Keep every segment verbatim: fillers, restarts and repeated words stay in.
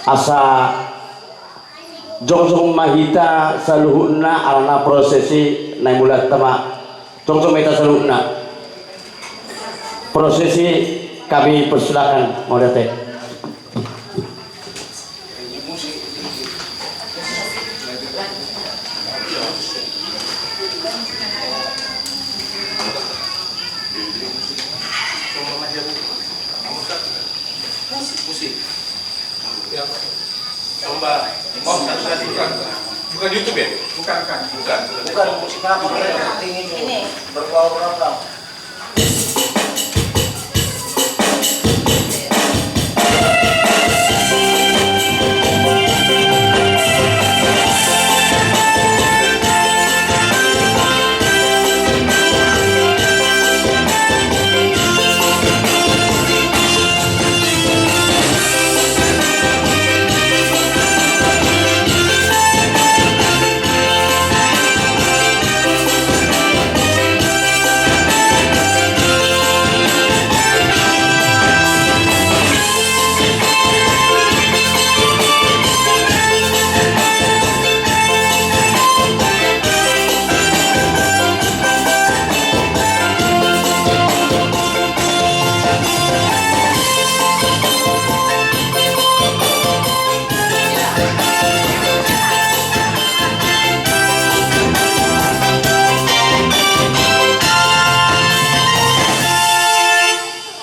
Asa jongjong ma hita saluhutna, alana prosesi na i mulanta ma. Jongjong ma hita saluhutna. Prosesi kami persilakan, mauliate. Musik, musik. Ya. Coba. Oh, bukan, bukan. Bukan YouTube ya? Bukan, bukan. Bukan. Bukan musik apa, yang penting ini. Ini. Berbau ragam.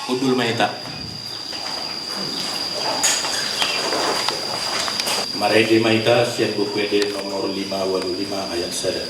Hundul ma hita. Marende ma hita sian Buku Ende nomor lima walu lima ayat sada.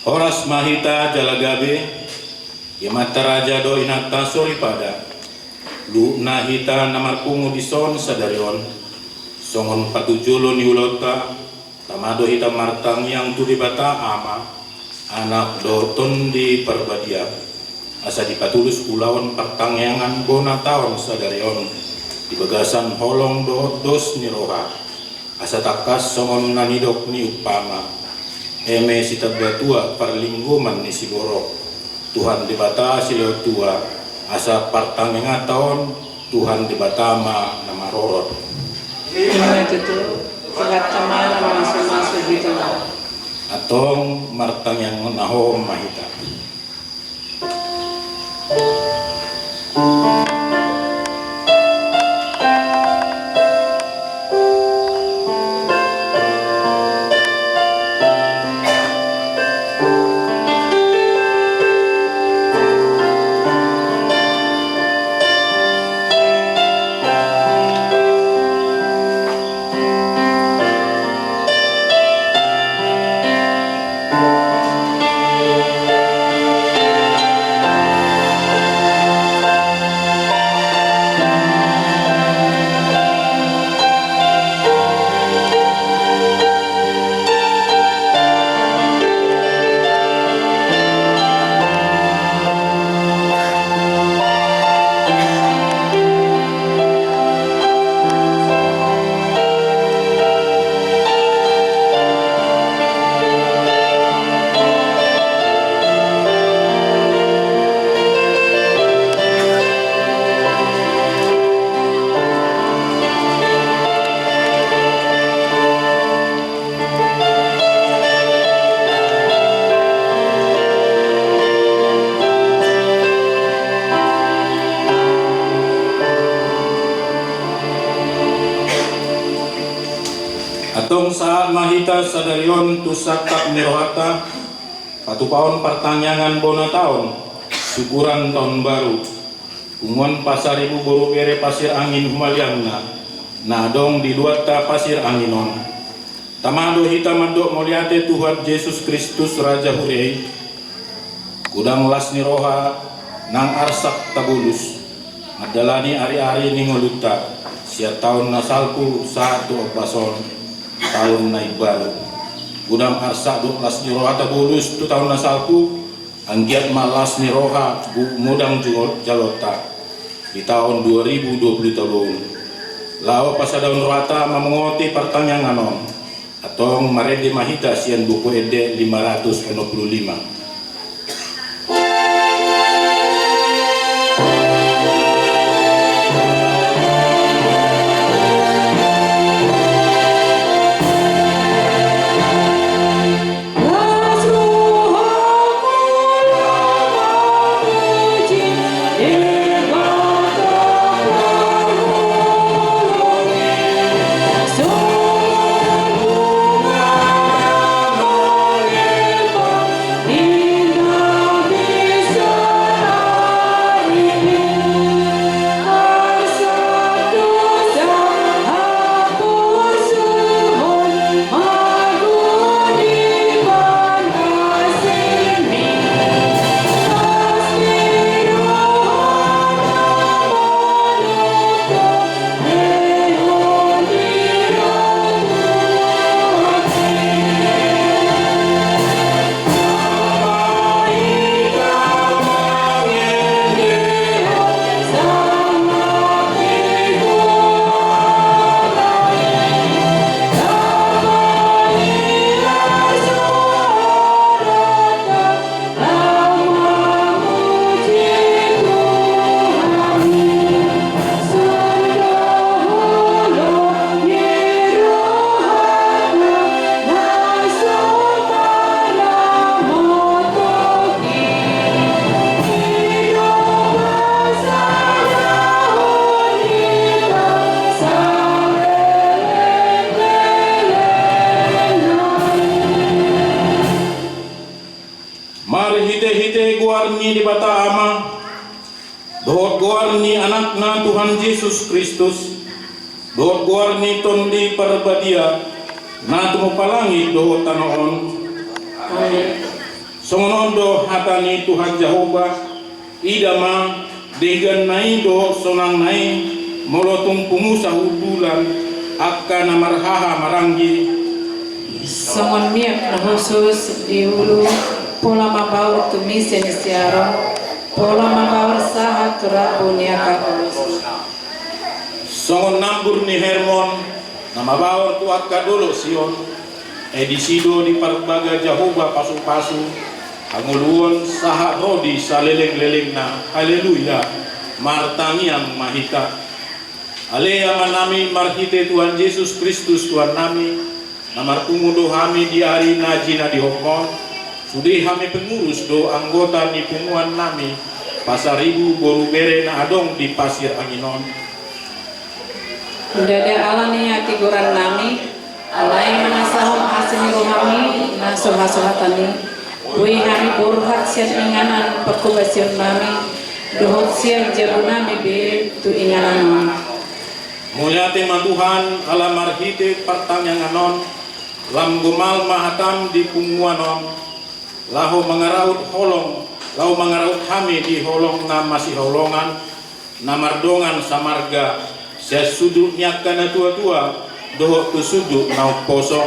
Horas ma hita jala gabe. Amanta raja dohot inanta soripada, luhutna hita na marpungu dison sadari on, songon patujolo ni ulaonta, tama do hita martangiang tu Debata Ama, Anak dohot Tondi Parbadia, asa dipatulus ulaon partangiangan bona taon sadari on di bagasan holong dohot dos ni roha. Asa tangkas songon na nidok ni umpama, eme sitamba tua parlinggoman ni siborok, Tuhan Debata silehon tua, asa partangianganta on Tuhan Debata ma na marorot. Ima tutu, Tuhanta ma na mamasumasu di tingki. Antong martangianghon ma hita. Sahat ma hita sadari on tu sangkap ni rohanta, patupahon partangiangan bona taon, syukuran taon baru, punguan Pasaribu boru bere Pasir Angin humaliangna, na adong di luatta Pasir Angin on. Tama do hita mandok mauliate tu Tuhan Jesus Kristus Raja huria i, godang las ni roha nang arsak tabolus, mandalani ari-ari ni ngolunta, sian taon na salpu sahat tu ombas on, taon na imbaru. Godang arsak dohot las ni roha tabolus tu taon na salpu, anggiat ma las ni roha godang jalo-, jalonta di taon dua ribu dua puluh tolu on. Laho pasadahon rohanta mamongoti partangiangan on. Antong marende ma hita sian Buku Ende lima ratus onom puluh lima. Marhite-hite goar ni Debata Ama, dohot goar ni Anakna Tuhan Jesus Kristus, dohot goar ni Tondi Parbadia, na tumompa langit dohot tano on. Amen. Songon on do hata ni Tuhan Jahowa, ida ma, dengganna i dohot sonangna i, molo tung pungu sahundulan, angka na marhaha maranggi. Songon miak na hushus di ulu, pola mambaur tu misa ni siaron, pola mambaur sahat tu rambu ni angka ulos. Songon nambur ni Hermon, na mambaur tu angka dolok Sion, ai disi do diparbaga Jahowa pasu-pasu, hangoluon sahat ro di saleleng-lelengna. Haleluya. Martangiang ma hita. Ale Amanami, marhite Tuhan Jesus Kristus Tuhannami, na marpungu do hami di ari na jinadihonmon, sude hami pengurus dohot anggota ni punguannami, Pasaribu boru bere na adong di Pasir Angin on. Ndada ala ni hatigorannami, alai mangasahon asi ni rohami na so hasohatan i, boi hami borhat sian inganan parhobasionnami, dohot sian jabunami be tu inganan on. Mauliate ma Tuhan, ala marhite partangiangan on, lam gomal ma hatam di punguan on, laho mangarahut holong, laho mangarahut hami di holong na masihaholongan, na mardongan samarga, sian sundut ni angka na tua-tua, dohot tu sundut na umposo.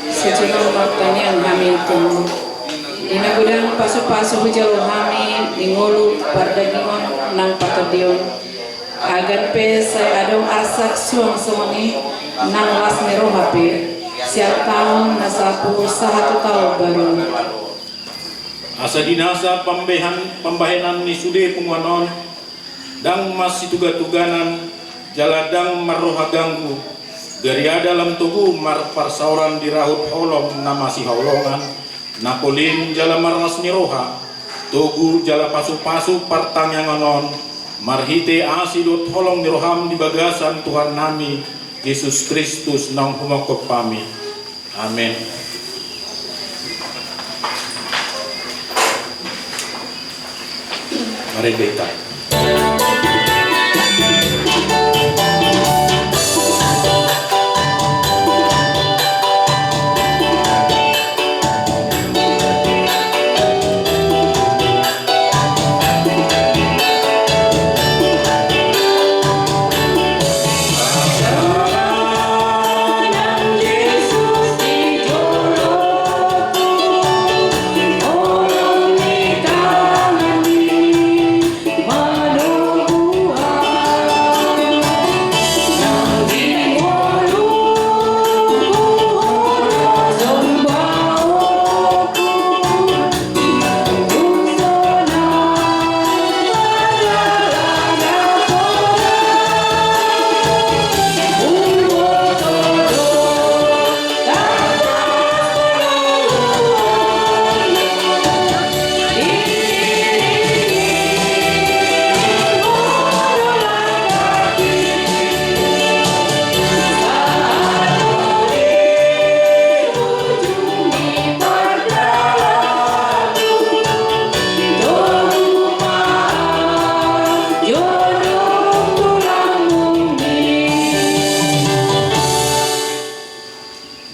Sijolo martangiang hami tu Ho. Di na godang pasu-pasu hujalo hami di ngolu pardagingon nang partondion. Agan pe sai adong arsak suang songon i nang las ni roha pe, sian taon na salpu sahat tu taon baru. Asa di nasa pambehan-, pambahenan ni sude punguan on, ndang masituga-tuganan, jala ndang marroha ganggu, gariada lam togu marparsaoran dirahut holong na masihaholongan, na polin jala marlas ni roha, togu jala pasu-pasu partangiangan on, Marhite asi dohot holong ni roham di bagasan Tuhannami Jesus Kristus naung humongkop hami. Amen. Marende hita.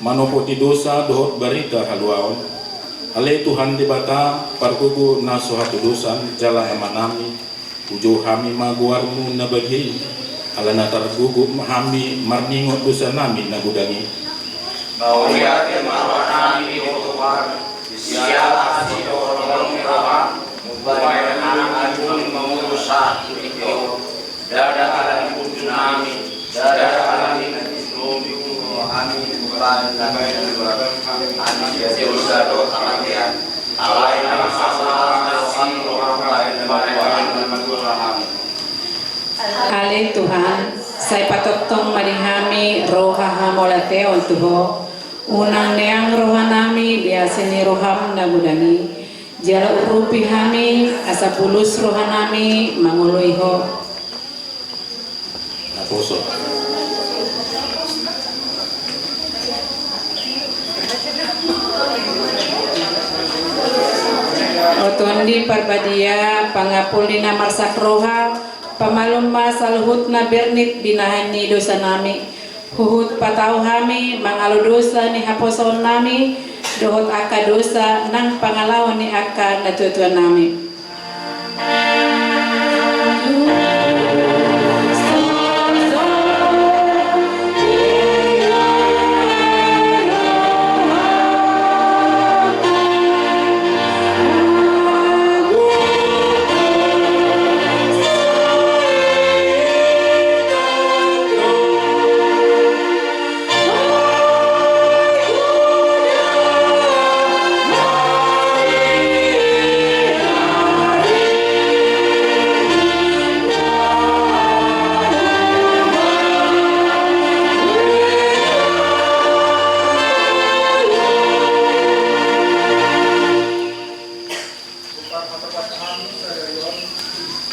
Manopoti dosa dohot barita haluaon. Ale Tuhan Debata, pargogo na so hatudosan, jala Amanami, pujou hami ma goarmu na badia i, ala na targogo hami marningot dosanami na godang i. Mauliate ma rohanami di Ho Tuhan, siala asi dohot holong ni roham, umbahen hami mangolu sahat tu tingki on. Ndada ala ni ujungnami, ndada ala ni na tindomi hami, umbahen hami na godang, hami sian dosa dohot hamatean. Alai na masalah na sing roham bahen na manuaran na manuaran hami. Ale Tuhan, sai patongtong ma di hami roha hamauliateon tu Ho. Unang neang rohanami di asi ni roham na godang i. Jala urupi hami asa bulus rohanami mangoloi Ho. Naposo. O Tondi Parbadia, pangapul ni na marsak roha, pamalum ma saluhutna bernit binahen ni dosanami. Huhut patau hami mangalo dosa ni haposoonnami, dohot angka dosa nang pangalaon ni angka natuatuanami.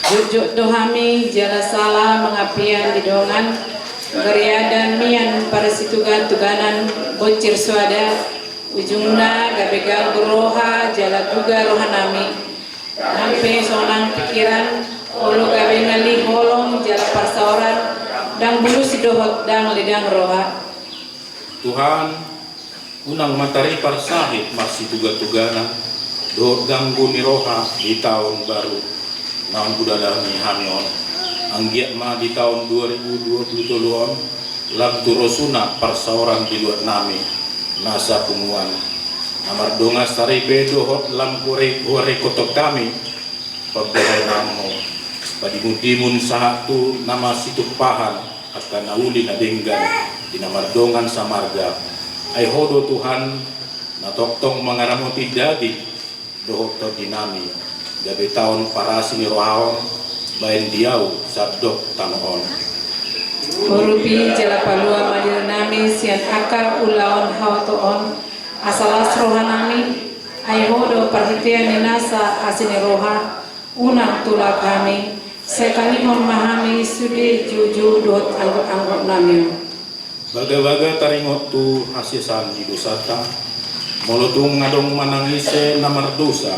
Jotjot do hami jala sala mangampian di dongan, gariadan mian parsitugan-tuganan bonsir soada, ujungna gabe ganggu roha jala buga rohanami. Nang pe sonang pikiran, olo gabe ngali holong jala parsaoran, ndang bulus dohot ndang legan roha. Tuhan, unang ma taripar sahit marsituga-tuganan dohot ganggu ni roha di taon baru naung hudalani hami on. Anggiat ma di taon dua ribu dua puluh tolu on lam tu rosuna parsaoran di luatnami na sapunguan, na mardongan saripe dohot lam huare-, huarekothon hami pambahenanmu, padimun-dimun sahat tu na marsitumpahan angka na uli na denggan di na mardongan samarga. Ai Ho do Tuhan na tongtong mangaramoti daging dohot tondinami, gabe taon parasi ni roha on baen di ahu sandok tano on. Urupi jala palua ma dirinami sian angka ulaon haoto on, asa las rohanami, ai Ho do parhitean ni nasa asi ni roha, unang tulak hami, Sai talingom ma hami sude joujou dohot anggot-anggot nami on. Bagabaga taringot tu hasesaan ni dosanta, molo tung adong manang ise na mardosa,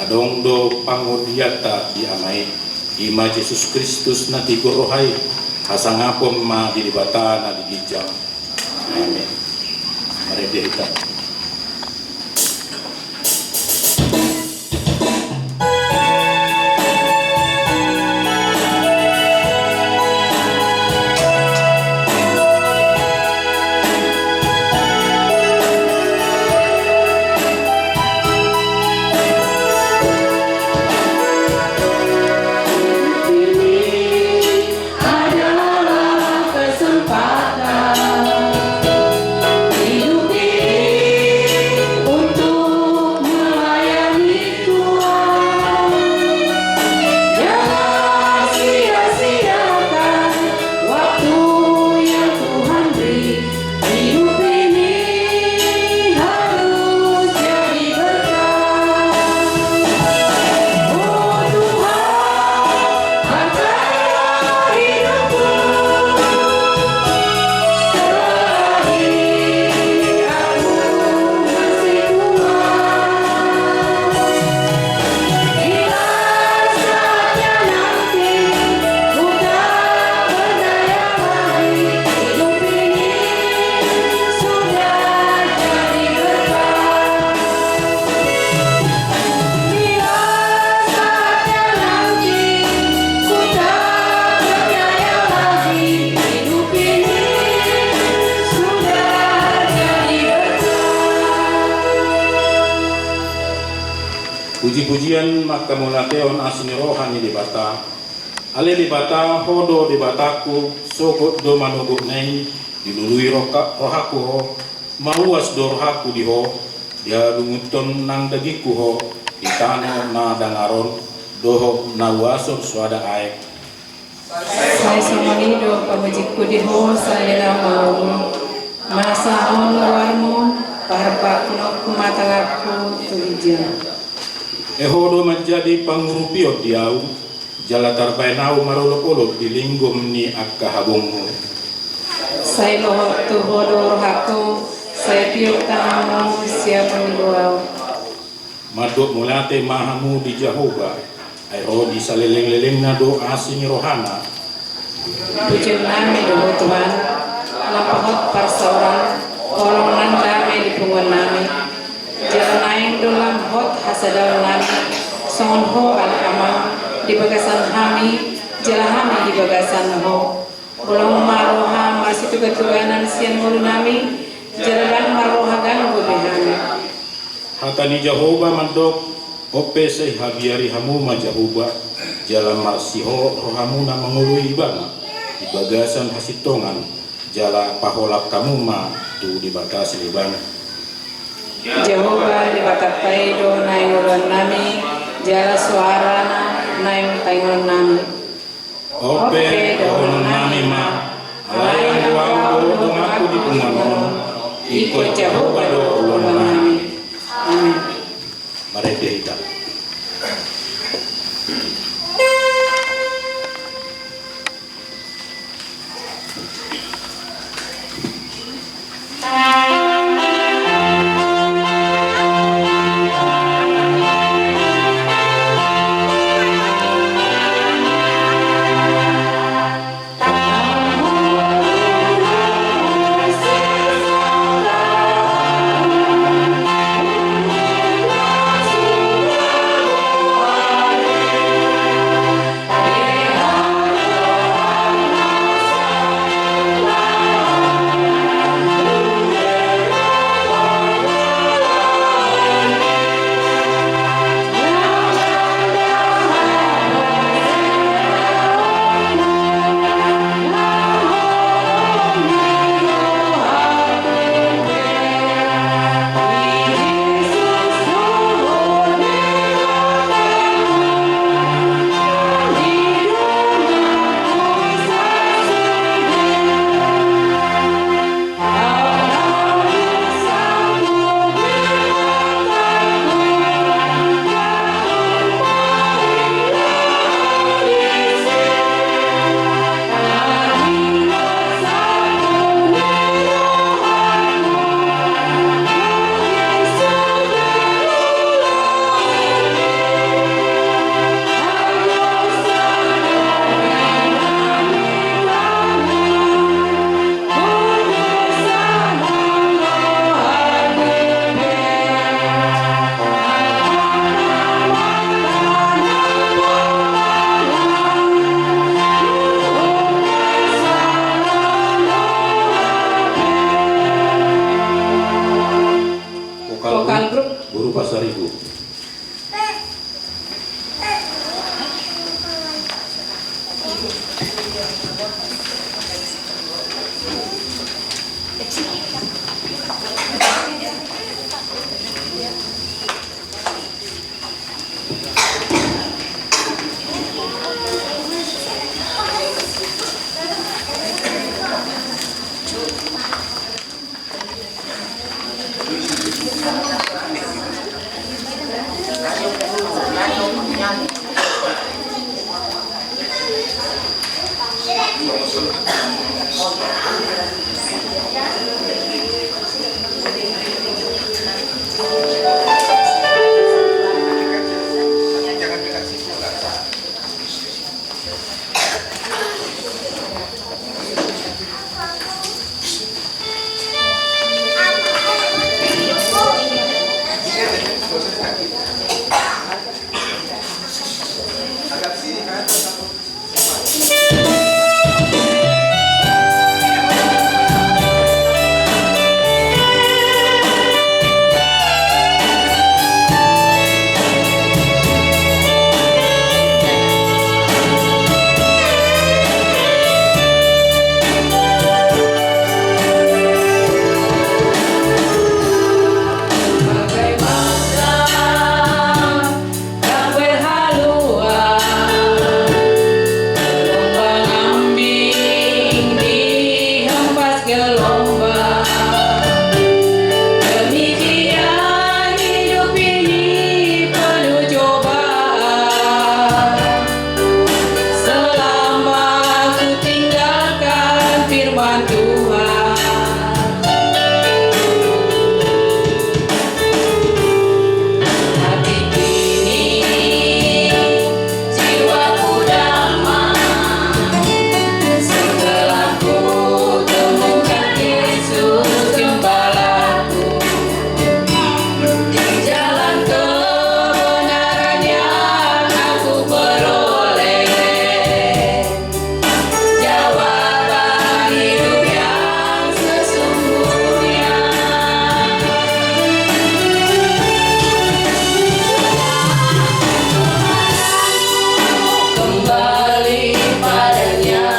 adong do pangodianta di Ama i, i ma Jesus Kristus na tigor roha i, hasangapon ma di Debata na di ginjang. Amen. Marende hita. Ini adalah kesempatan hidup ini untuk melayani Tuhan. Jangan sia-siakan waktu yang Tuhan beri. Hidup ini harus jadi berkat. Oh Tuhan, berkatilah hidupku selagi aku masih kuat. Bila saatnya nanti ku tak berdaya lagi, hidup ini sudah jadi berkat. Bila saatnya nanti ku tak berdaya lagi, hidup ini sudah jadi berkat. Puji-pujian mangkamauliatehon asi ni roha ni Debata. Ale Debata, Ho do Debatangku, sogot do manogotna i, dilului roha-, rohangku Ho, mauas do rohangku di Ho, dialungunhon nang dagingku Ho di tano na dangar on, dohot na uason soada aek. Sai songon i do pamujingku di Ho saleleng mangolu. Manasahon goarmu, paharpakhononku ma tanganku tu ginjang. E Ho do manjadi pangurupion di ahu, jala tarbaen ahu marolopolop di linggom ni angka habongmu. Sai lohot tu Ho do rohangku, sai tiop tanganmu sian mangolu ahu. Mandok mauliate ma hamu di Jahowa, ai ro di salelenglelengna do asi ni rohana. Pujion nami do Ho Tuhan, lam hot parsaoran, holong nang dame di punguan nami. Jala naeng do lam hot hasadaon nami, songon Ho ale Ama, di bagasan hami, jala hami di bagasan Ho. Ulos ma roha marsitugatuganan sian ngolu nami, jala ndang marroha ganggu be hami. Hata ni Jahowa mandok, on pe sai habiari hamu ma Jahowa, jala marsihol rohamuna mangoloi Ibana, di bagasan hasintongan, jala paholap hamu ma tu Debata silehon Ibana. Jahowa Debatanta i do naeng oloan nami, jala soarana naeng taringoton nami. On pe dohonon nami ma, alai anggo ahu dohot donganku di punguan on, ingkon Jahowa do oloan nami. Amen. Marende hita. Gelombang ambing dihempas gelombang. Demikian hidup ini penuh cobaan. Selama ku tinggalkan firman Tuhan. Tapi kini jiwaku damai setelah ku temukan Yesus Gembalaku. Di jalan kebenaran yang aku peroleh, jawaban hidup yang sesungguhnya. Kembali pada-Nya,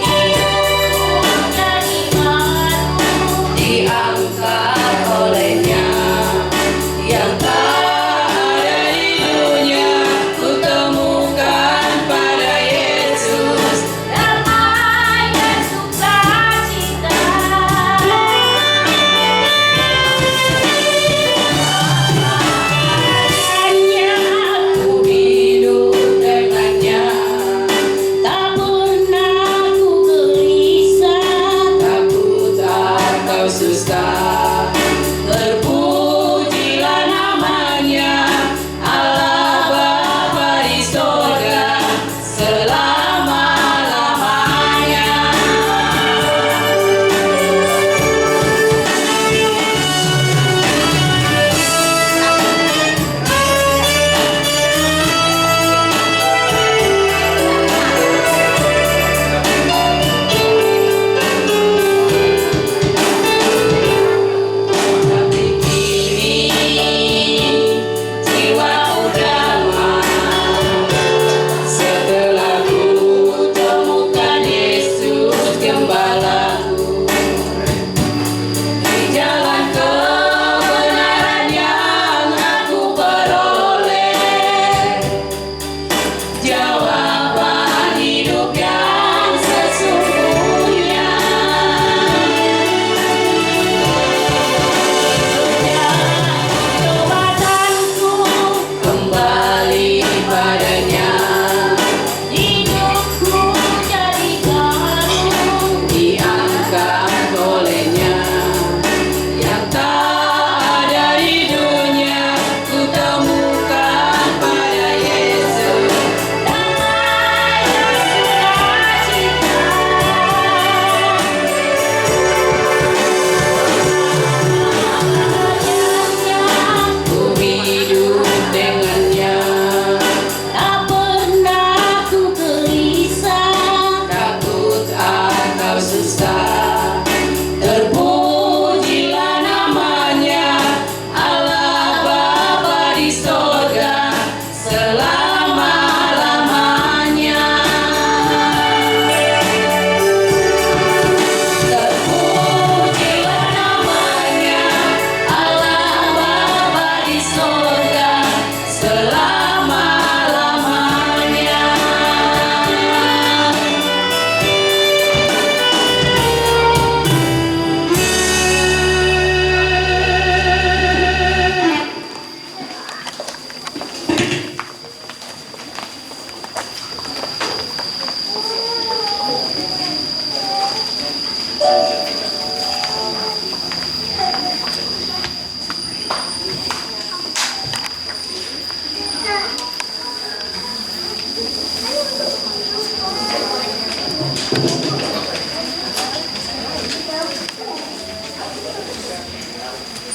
hidupku jadi baru, diangkat oleh-Nya. Yang tak ada di dunia, ku temukan pada Yesus damai dan sukacita. Hanya ku hidup dengannya, tak pernah ku gelisah, takut atau susah. Terpujilah nama-Nya, Allah Bapa di sorga, selama-lamanya. Tapi kini jiwaku damai setelah ku temukan Yesus Gembalaku. Di jalan kebenaran yang aku peroleh, jawaban hidup yang sesungguhnya. Jawabanku kembali pada-Nya. Hidupku jadi baru, diangkat oleh-Nya. Yang tak ada di dunia, ku temukan pada Yesus.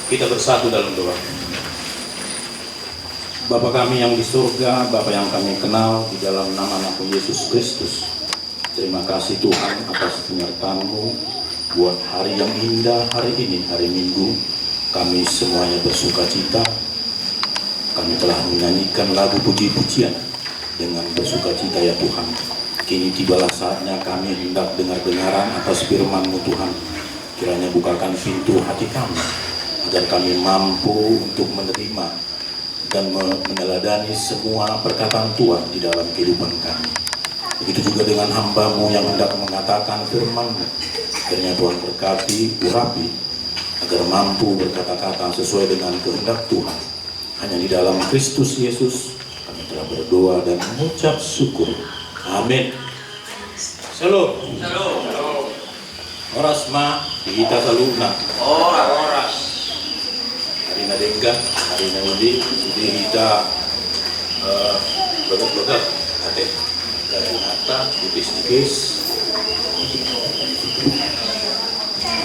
Kita bersatu dalam doa. Bapa kami yang di surga, Bapa yang kami kenal, di dalam nama Anakmu Yesus Kristus, terima kasih Tuhan atas penyertaan-Mu buat hari yang indah hari ini, hari Minggu. Kami semuanya bersuka cita. Kami telah menyanyikan lagu puji-pujian dengan bersuka cita, ya Tuhan. Kini tibalah saatnya kami hendak dengar-dengaran atas firman-Mu, Tuhan. Kiranya bukakan pintu hati kami, agar kami mampu untuk menerima dan me-, meneladani semua perkataan Tuhan di dalam kehidupan kami. Begitu juga dengan hamba-Mu yang hendak mengatakan firman-Mu. Kiranya Tuhan berkati, urapi, agar mampu berkata-kata sesuai dengan kehendak Tuhan. Hanya di dalam Kristus Yesus kami telah berdoa dan mengucap syukur. Amin. Shalom. Shalom. Horas ma di hita saluhutna. Horas. Ari na denggan, ari na uli, sude hita, eh, bagak-bagak ate. Dari mata tipis-tipis.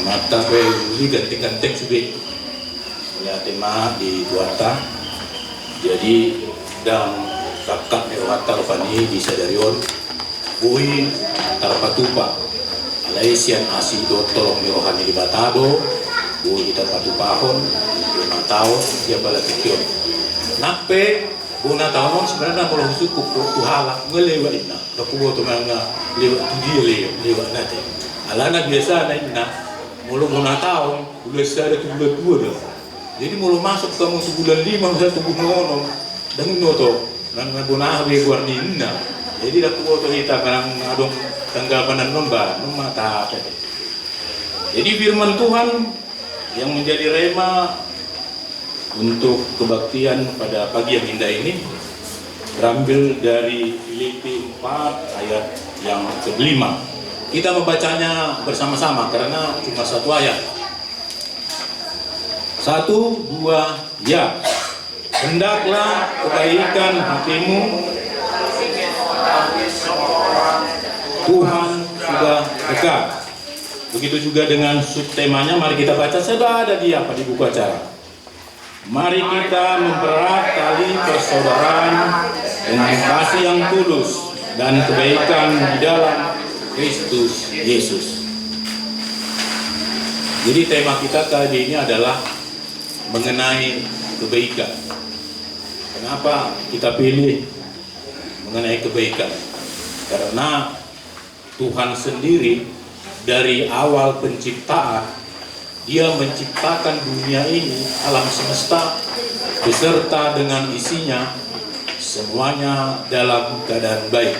Mata pe uli ganteng-ganteng sude. Mauliate ma di Tuhanta. Jadi, ndang rangkat ni rohanta rupani di sadari on boi tarpatupa. Alai sian asi dohot holong ni roha ni Debata do boi tarpatupahon lima taon di apala tingki on. Nang pe bona taon on sebenarna molo husungkun tu halak, nunga lewat inna. Ndang huboto manang lewat tu dia lewat, lewat nate. Alana biasana inna, molo bona taon, bulan sada tu bulan dua do. Jadi molo masuk hamu tu bulan lima, misalna tu bulan onom, ndang inoto, nang na bona aha be goar ni inna. Jadi ndang huboto hita manang adong tanggapan annon ba, annon ma tape. Jadi firman Tuhan yang menjadi rema untuk kebaktian pada pagi yang indah ini terambil dari Filipi empat ayat yang kelima. Kita membacanya bersama-sama karena cuma satu ayat. Satu, dua, ya. Hendaklah kebaikan hatimu, Tuhan sudah dekat. Begitu juga dengan subtemanya, mari kita baca, sudah ada di apa, di buku acara. Mari kita mempererat tali persaudaraan dengan kasih yang tulus dan kebaikan di dalam Kristus Yesus. Jadi tema kita kali ini adalah mengenai kebaikan. Kenapa kita pilih mengenai kebaikan? Karena Tuhan sendiri dari awal penciptaan, Dia menciptakan dunia ini, alam semesta, beserta dengan isinya, semuanya dalam keadaan baik.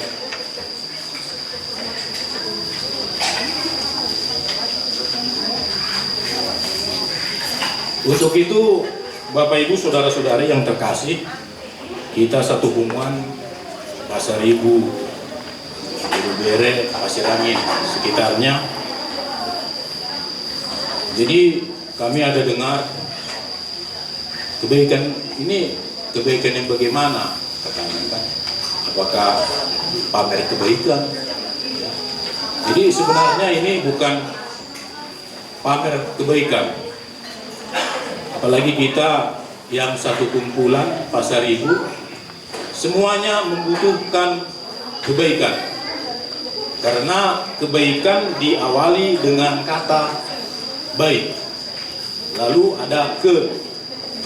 Untuk itu, Bapak, Ibu, saudara-saudari yang terkasih, kita satu hubungan, Pasaribu, Bere, Pasir Angin, sekitarnya. Jadi, kami ada dengar kebaikan ini, kebaikan yang bagaimana, katanya kan. Apakah pamer kebaikan? Ya. Jadi sebenarnya ini bukan pamer kebaikan. Apalagi kita yang satu kumpulan, Pasaribu, semuanya membutuhkan kebaikan. Karena kebaikan diawali dengan kata baik. Lalu ada ke,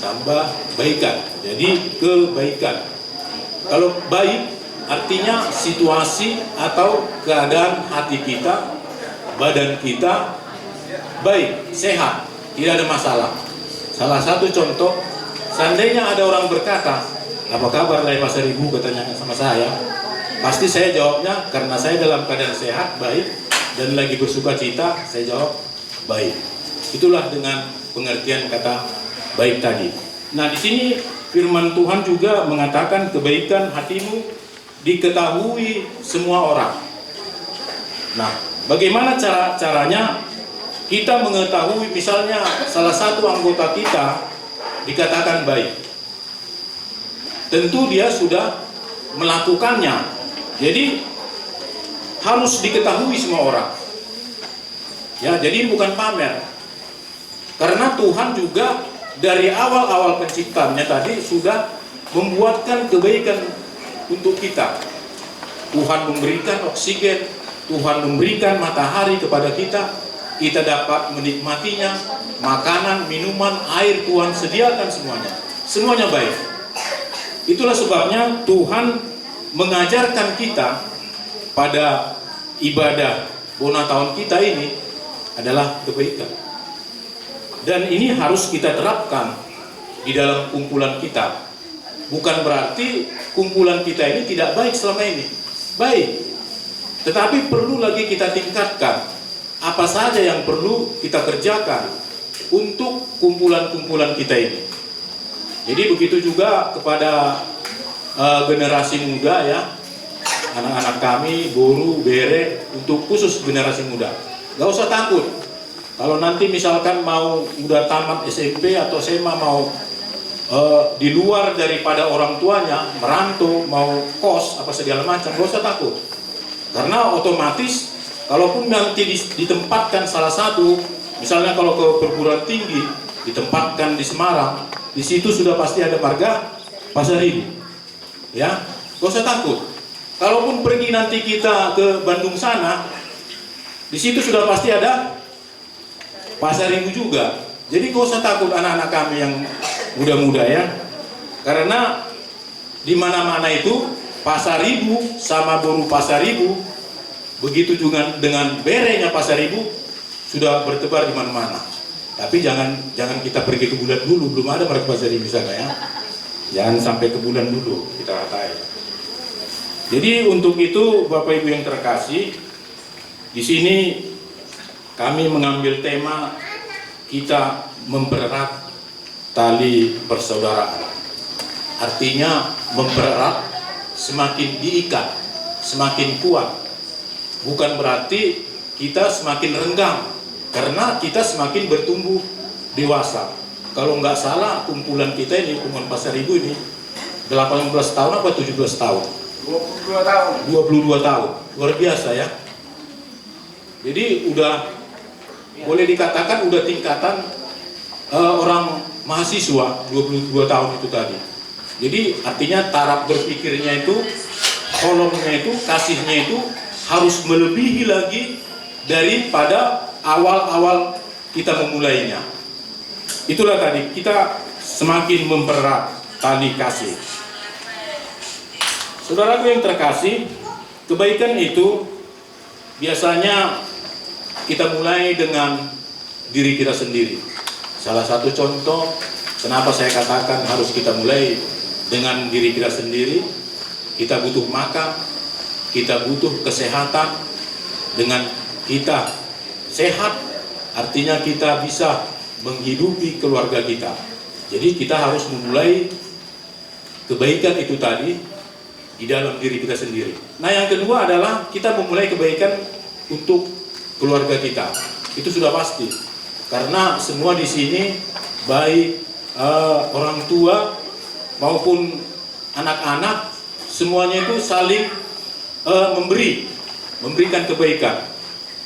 tambah baikan. Jadi kebaikan. Kalau baik artinya situasi atau keadaan hati kita, badan kita baik, sehat, tidak ada masalah. Salah satu contoh, seandainya ada orang berkata, "Apa kabar, Lae Pasaribu?" katanya sama saya. Pasti saya jawabnya, karena saya dalam keadaan sehat, baik, dan lagi bersuka cita, saya jawab, "Baik." Itulah dengan pengertian kata baik tadi. Nah, di sini firman Tuhan juga mengatakan kebaikan hatimu diketahui semua orang. Nah, bagaimana cara-caranya kita mengetahui misalnya salah satu anggota kita dikatakan baik? Tentu dia sudah melakukannya. Jadi harus diketahui semua orang. Ya, jadi ini bukan pamer. Karena Tuhan juga Dari awal-awal penciptaannya tadi sudah membuatkan kebaikan untuk kita. Tuhan memberikan oksigen, Tuhan memberikan matahari kepada kita, kita dapat menikmatinya, makanan, minuman, air Tuhan sediakan semuanya. Semuanya baik. Itulah sebabnya Tuhan mengajarkan kita pada ibadah bona taon kita ini adalah kebaikan. Dan ini harus kita terapkan di dalam kumpulan kita. Bukan berarti kumpulan kita ini tidak baik selama ini. Baik. Tetapi perlu lagi kita tingkatkan apa saja yang perlu kita kerjakan untuk kumpulan-kumpulan kita ini. Jadi begitu juga kepada, eh, generasi muda ya, anak-anak kami, boru, bere, untuk khusus generasi muda. Gak usah takut. Kalau nanti misalkan mau udah tamat S M P atau S M A mau, eh, di luar daripada orang tuanya, merantau, mau kos, apa segala macam, gak usah takut. Karena otomatis, kalaupun nanti di- ditempatkan salah satu, misalnya kalau ke perguruan tinggi, ditempatkan di Semarang, di situ sudah pasti ada marga Pasaribu. Ya, gak usah takut. Kalaupun pergi nanti kita ke Bandung sana, di situ sudah pasti ada Pasaribu juga. Jadi gak usah takut anak-anak kami yang muda-muda ya. Karena di mana-mana itu Pasaribu sama boru Pasaribu, begitu juga dengan berenya Pasaribu sudah bertebar di mana-mana. Tapi jangan jangan kita pergi ke bulan dulu, belum ada marga Pasaribu di sana ya. Jangan sampai ke bulan dulu kita ratain. Jadi untuk itu Bapak Ibu yang terkasih, di sini kami mengambil tema kita mempererat tali persaudaraan. Artinya mempererat, semakin diikat, semakin kuat. Bukan berarti kita semakin renggang, karena kita semakin bertumbuh dewasa. Kalau nggak salah, kumpulan kita ini, kumpulan Pasaribu ini, delapan belas tahun apa tujuh belas tahun? Dua puluh dua tahun. Dua puluh dua tahun. Luar biasa ya. Jadi udah, boleh dikatakan udah tingkatan, eh, orang mahasiswa dua puluh dua tahun itu tadi. Jadi artinya taraf berpikirnya itu, kolomnya itu, kasihnya itu harus melebihi lagi daripada awal-awal kita memulainya. Itulah tadi, kita semakin mempererat tali kasih. Saudaraku yang terkasih, kebaikan itu biasanya kita mulai dengan diri kita sendiri. Salah satu contoh kenapa saya katakan harus kita mulai dengan diri kita sendiri, kita butuh makan, kita butuh kesehatan. Dengan kita sehat, artinya kita bisa menghidupi keluarga kita. Jadi kita harus memulai kebaikan itu tadi di dalam diri kita sendiri. Nah, yang kedua adalah kita memulai kebaikan untuk keluarga kita. Itu sudah pasti. Karena semua di sini, baik, eh, orang tua maupun anak-anak, semuanya itu saling, eh, memberi, memberikan kebaikan.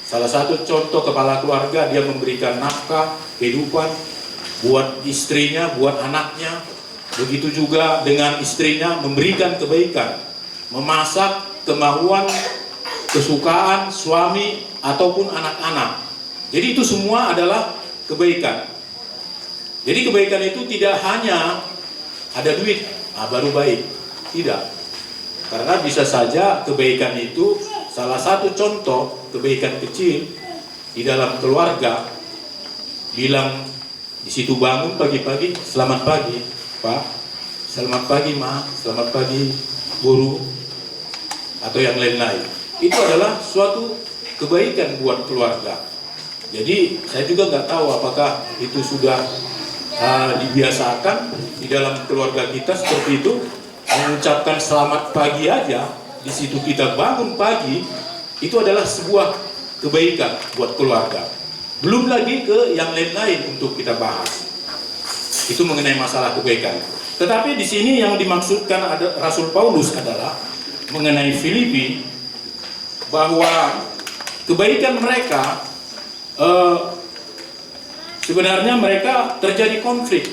Salah satu contoh kepala keluarga, dia memberikan nafkah, kehidupan buat istrinya, buat anaknya. Begitu juga dengan istrinya memberikan kebaikan, memasak kemauan, kesukaan suami ataupun anak-anak. Jadi itu semua adalah kebaikan. Jadi kebaikan itu tidak hanya ada duit, ah, baru baik. Tidak. Karena bisa saja kebaikan itu, salah satu contoh kebaikan kecil di dalam keluarga, bilang di situ bangun pagi-pagi, "Selamat pagi, Pak. Selamat pagi, Ma. Selamat pagi, Guru." Atau yang lain-lain. Itu adalah suatu kebaikan buat keluarga. Jadi saya juga nggak tahu apakah itu sudah, eh, dibiasakan di dalam keluarga kita seperti itu, mengucapkan selamat pagi aja, di situ kita bangun pagi, itu adalah sebuah kebaikan buat keluarga. Belum lagi ke yang lain-lain untuk kita bahas. Itu mengenai masalah kebaikan. Tetapi di sini yang dimaksudkan ada Rasul Paulus adalah mengenai Filipi, bahwa kebaikan mereka, eh, sebenarnya mereka terjadi konflik.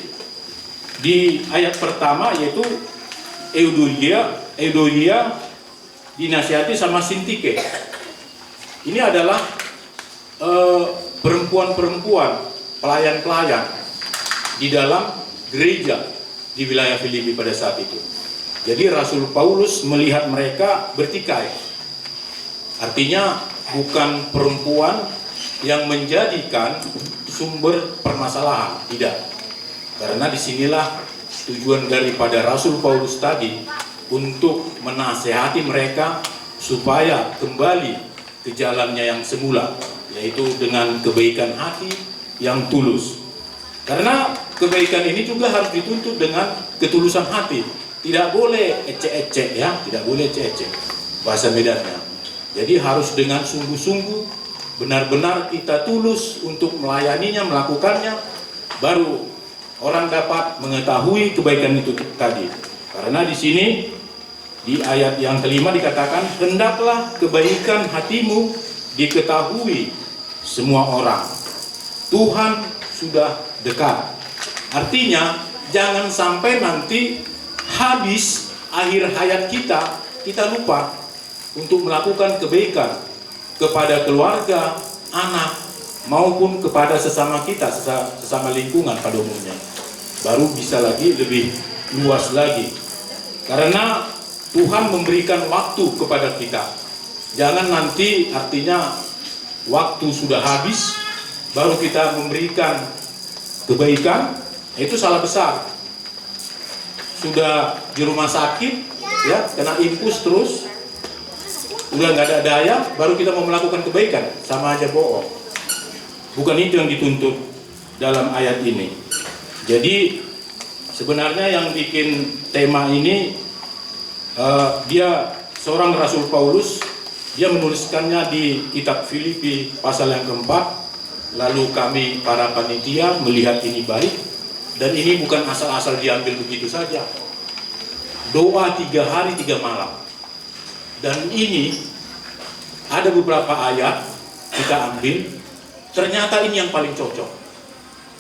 Di ayat pertama, yaitu Euodia, Euodia dinasihati sama Sintike. Ini adalah eh, perempuan-perempuan, pelayan-pelayan di dalam gereja di wilayah Filipi pada saat itu. Jadi, Rasul Paulus melihat mereka bertikai. Artinya, bukan perempuan yang menjadikan sumber permasalahan, tidak. Karena disinilah tujuan daripada Rasul Paulus tadi, untuk menasehati mereka supaya kembali ke jalannya yang semula, yaitu dengan kebaikan hati yang tulus. Karena kebaikan ini juga harus dituntut dengan ketulusan hati. Tidak boleh ecek-ecek, ya, tidak boleh ecek-ecek, bahasa Medannya. Jadi, harus dengan sungguh-sungguh, benar-benar kita tulus untuk melayaninya, melakukannya, baru orang dapat mengetahui kebaikan itu tadi. Karena di sini, di ayat yang kelima dikatakan, "Hendaklah kebaikan hatimu diketahui semua orang. Tuhan sudah dekat." Artinya, jangan sampai nanti habis akhir hayat kita, kita lupa untuk melakukan kebaikan kepada keluarga, anak, maupun kepada sesama kita, sesa-, sesama lingkungan pada umumnya. Baru bisa lagi lebih luas lagi. Karena Tuhan memberikan waktu kepada kita. Jangan nanti, artinya, waktu sudah habis, baru kita memberikan kebaikan, itu salah besar. Sudah di rumah sakit, ya, kena infus terus, udah nggak ada daya, baru kita mau melakukan kebaikan, sama aja bohong. Bukan itu yang dituntut dalam ayat ini. Jadi, sebenarnya yang bikin tema ini, eh, dia, seorang Rasul Paulus, dia menuliskannya di kitab Filipi pasal yang keempat, lalu kami para panitia melihat ini baik, dan ini bukan asal-asal diambil begitu saja. Doa tiga hari tiga malam. Dan ini ada beberapa ayat kita ambil, ternyata ini yang paling cocok.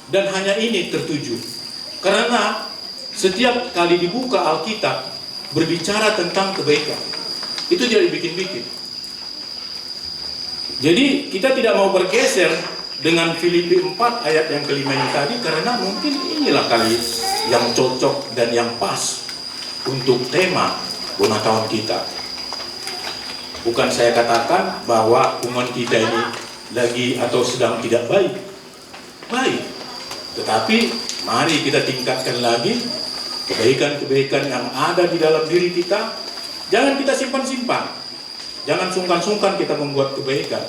Dan hanya ini tertuju. Karena setiap kali dibuka Alkitab, berbicara tentang kebaikan. Itu tidak dibikin-bikin. Jadi, kita tidak mau bergeser dengan Filipi empat ayat yang kelima ini tadi, karena mungkin inilah kali yang cocok dan yang pas untuk tema bona taon kita. Bukan saya katakan bahwa hubungan kita ini lagi atau sedang tidak baik. Baik. Tetapi mari kita tingkatkan lagi kebaikan-kebaikan yang ada di dalam diri kita. Jangan kita simpan-simpan. Jangan sungkan-sungkan kita membuat kebaikan.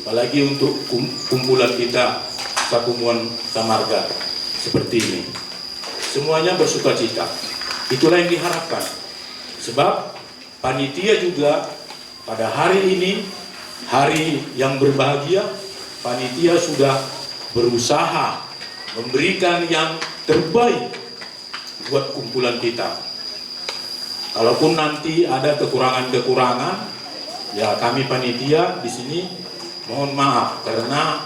Apalagi untuk kum-, kumpulan kita, sakumpulan samarga seperti ini. Semuanya bersukacita. Itulah yang diharapkan. Sebab panitia juga pada hari ini, hari yang berbahagia, panitia sudah berusaha memberikan yang terbaik buat kumpulan kita. Kalaupun nanti ada kekurangan-kekurangan, ya, kami panitia di sini mohon maaf, karena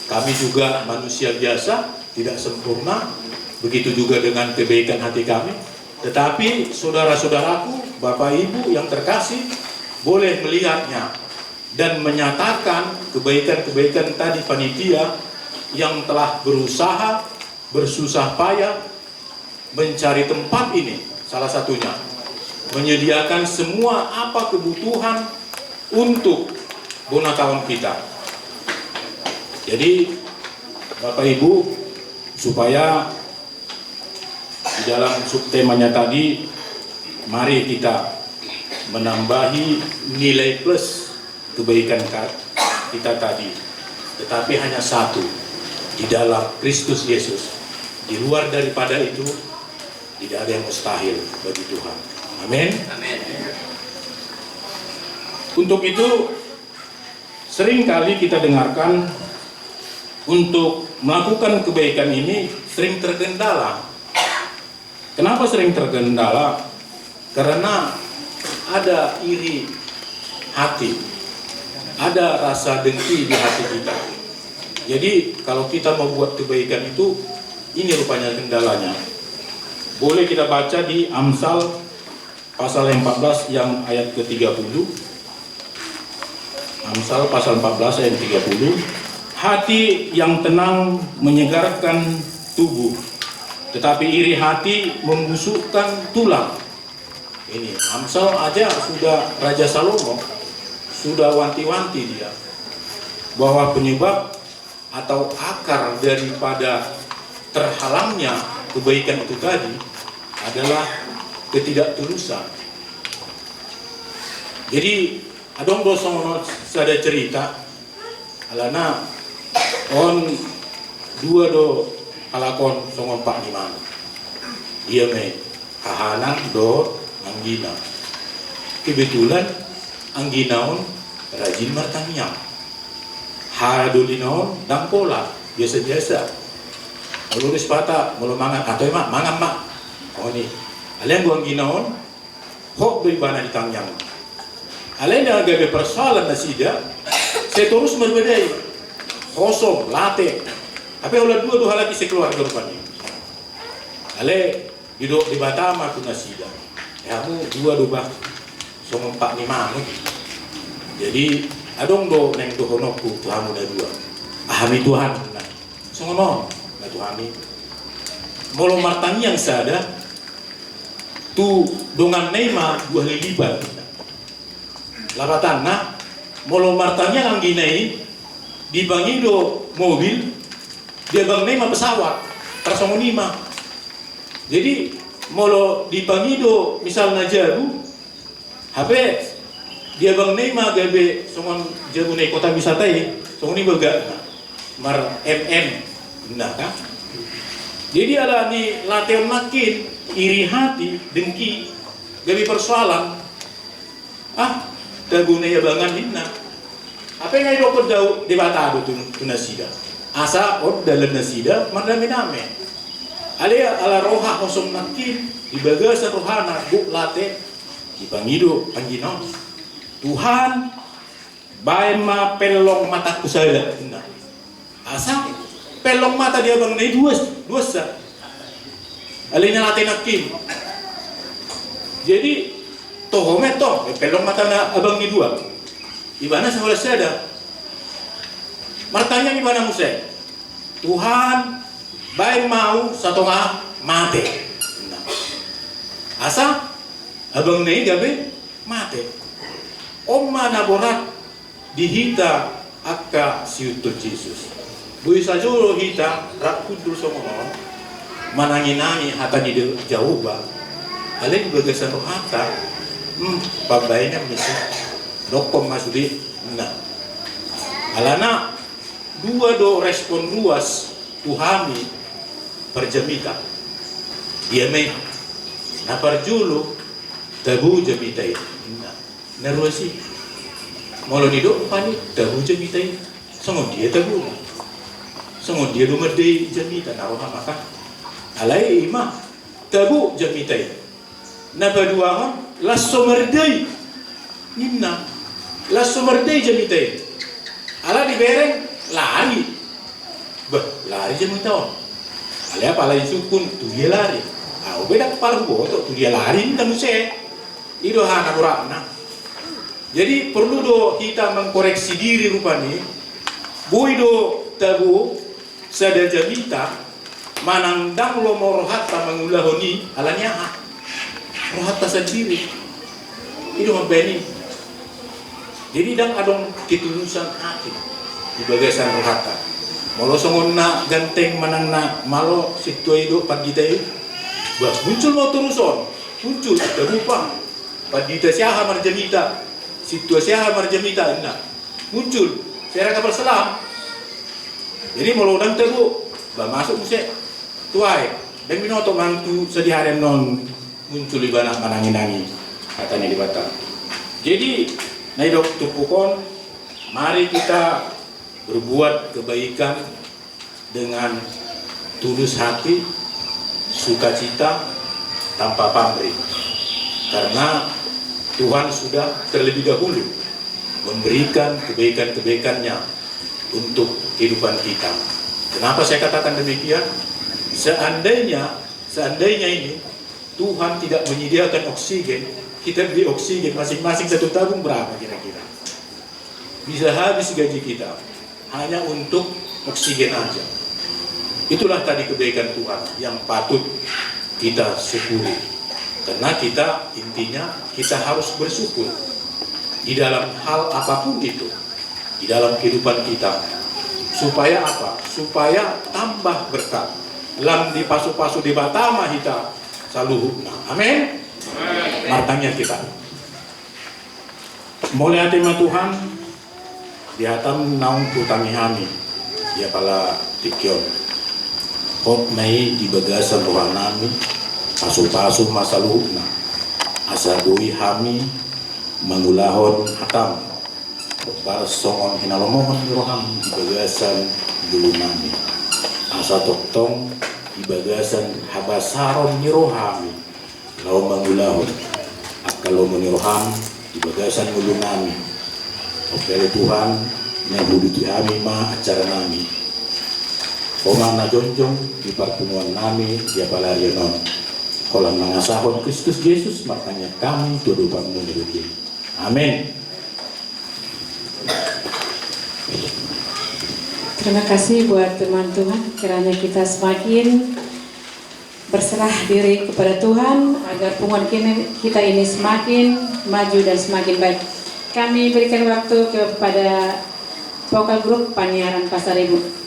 kami juga manusia biasa, tidak sempurna. Begitu juga dengan kebaikan hati kami. Tetapi, saudara-saudaraku, Bapak Ibu yang terkasih, boleh melihatnya dan menyatakan kebaikan-kebaikan tadi panitia yang telah berusaha, bersusah payah, mencari tempat ini, salah satunya menyediakan semua apa kebutuhan untuk bona taon kita. Jadi, Bapak Ibu, supaya di dalam subtemanya tadi, mari kita menambahi nilai plus kebaikan ka-, kita tadi, tetapi hanya satu, di dalam Kristus Yesus. Di luar daripada itu, tidak ada yang mustahil bagi Tuhan. Amin. Amin. Untuk itu, sering kali kita dengarkan, untuk melakukan kebaikan ini sering terkendala. Kenapa sering terkendala? Karena ada iri hati, ada rasa dengki di hati kita. Jadi, kalau kita mau buat kebaikan itu, Ini rupanya kendalanya. Boleh kita baca di Amsal pasal empat belas yang ayat ketiga puluh. Amsal pasal empat belas ayat tiga puluh. Hati yang tenang menyegarkan tubuh, tetapi iri hati membusukkan tulang. Ini Amsal aja sudah Raja Salomo sudah wanti-wanti dia bahwa penyebab atau akar daripada terhalangnya kebaikan itu tadi adalah ketidaktulusan. Jadi adong do songon sada cerita, alana on dua do halak on songon pak ni manu. Ia me hahana dohot anggina. Kebetulan anggina on rajin martangiang. Hadolina on ndang pola, biasa-biasa. Molo di Sipata, molo mangan, atau ma, mangan ma. Oni. Alai anggo anggina on, hot do ibana di tangiang. Alai na gabe persoalan nasida, sai torus marbadai. Hosom, late. Hape holan dua do halak i sekeluarga rupani. Alai didok Debata ma tu nasida, e hamu dua do bah songon pak ni manu. Jadi adong do naeng dohononku tu hamu na dua. Aha ma i Tuhan? Nah, songon on ma tu hami. Molo martangiang sada, tu donganna i ma dua hali lipat. Lapatanna, molo martangiang anggina i, dipangido mobil, di abanganna i ma pesawat, tarsongon i ma. Jadi molo dipangido misalna jabu, hape di abanganna i ma gabe songon jabu na di kota wisata i, songon i bagakna. Mar M M, nah kan. Jadi ala ni late on nangkin, iri hati, dengki, gabe persoalan. Ah, tabu na di abangan ninna. Hape nga didokkon Debata do tu, tu nasida. Asa on dalan nasida mardame-dame. Alai ala roha hosom nangkin, di bagasan rohana gok late, dipangido anggina on. Tuhan, baen ma pellong matangku sada, ninna. Asa pellong mata di abanganna i dua, duansa. Alai na late nangkin. Jadi toho ma tong, pellong mata na abang ni dua. Ibana saholan sada. Martangiang ibana muse. Tuhan, baen ma ahu satonga mate. Nah. Asa abanganna i gabe mate. On ma na borat di hita angka siuntun Jesus. Boi sajo do hita rap hundul songon on, manangi-nangi hata ni Jahowa. Alai di bagasan rohanta, hmm, pambaenan muse. Dokkon ma sude, nah. Alana dua do respon ruas tu hami parjamita. Dia ma i, na parjolo, tabo jamita i. Nah. Na ruas i. Molo nidok pani tabo jamita i. Songon dia tabo. Songon dia do mandai jamita na roha maka. Alai i ma tabo jamita i. Na paduahon las so mardai. Ninna. Las so mardai jamita i. Ala dibereng lari. Bah, lari jamita on. Alai apala disungkun tu dia lari. Ahu pe ndang pala huboto tu dia lari ninna muse. I do hana boratna. Jadi porlu do hita mangkoreksi diri rupani. Boi do tabo sada jamita manang ndang lomo rohanta mangulahon i ala ni aha? Rohanta sandiri. I do mambaen i. Jadi ndang adong ketulusan hati di bagasan rohanta. Molo songon na ganteng manang na malo sintua i do pandita i. Bah, muncul ma torus on. Muncul, tarupa. Pandita si aha marjamita, sintua si aha marjamita, ninna. Muncul, saya raka parselam. Jadi molo ndang tabo, bah masuk muse. Tu aek, ndang binoto manang tu sadihari annon muncul ibana manangi-nangi hata ni Debata. Jadi na didok turpuk on, mari kita berbuat kebaikan dengan tulus hati, sukacita, tanpa pamrih. Karena Tuhan sudah terlebih dahulu memberikan kebaikan-kebaikan-Nya untuk kehidupan kita. Kenapa saya katakan demikian? Seandainya, seandainya ini Tuhan tidak menyediakan oksigen, kita beli oksigen masing-masing satu tabung berapa kira-kira? Bisa habis gaji kita hanya untuk oksigen aja. Itulah tadi kebaikan Tuhan yang patut kita syukuri. Karena kita, intinya, kita harus bersyukur di dalam hal apapun itu, di dalam kehidupan kita. Supaya apa? Supaya tambah berkat. Lam dipasupasu Debata ma hita saluhutna. Amin. Martangiang hita. Mauliate ma Tuhan, di hataM naung hutangi hami di apala tingki on. Hot ma i di bagasan rohanami, pasupasu ma saluhutna, asa boi hami mangulahon hataM, hombar songon hinalomohon ni rohaM di bagasan ngolunami. Asa tongtong di bagasan habasaron ni rohaMi, laho mangulahon angka lomo ni rohaM di bagasan ngolunami. Oke ale Tuhan, naeng huuduti hami ma acaranami. Ho ma na jongjong di parpunguannami di apala ari on. Holan mangasahon Kristus Jesus martangiang hami tu adopanMu na uli. Amin. Terima kasih buat firman Tuhan. Kiranya kita semakin berserah diri kepada Tuhan, agar punguan kini, kita ini semakin maju dan semakin baik. Kami berikan waktu kepada vokal grup Panyaran Pasaribu.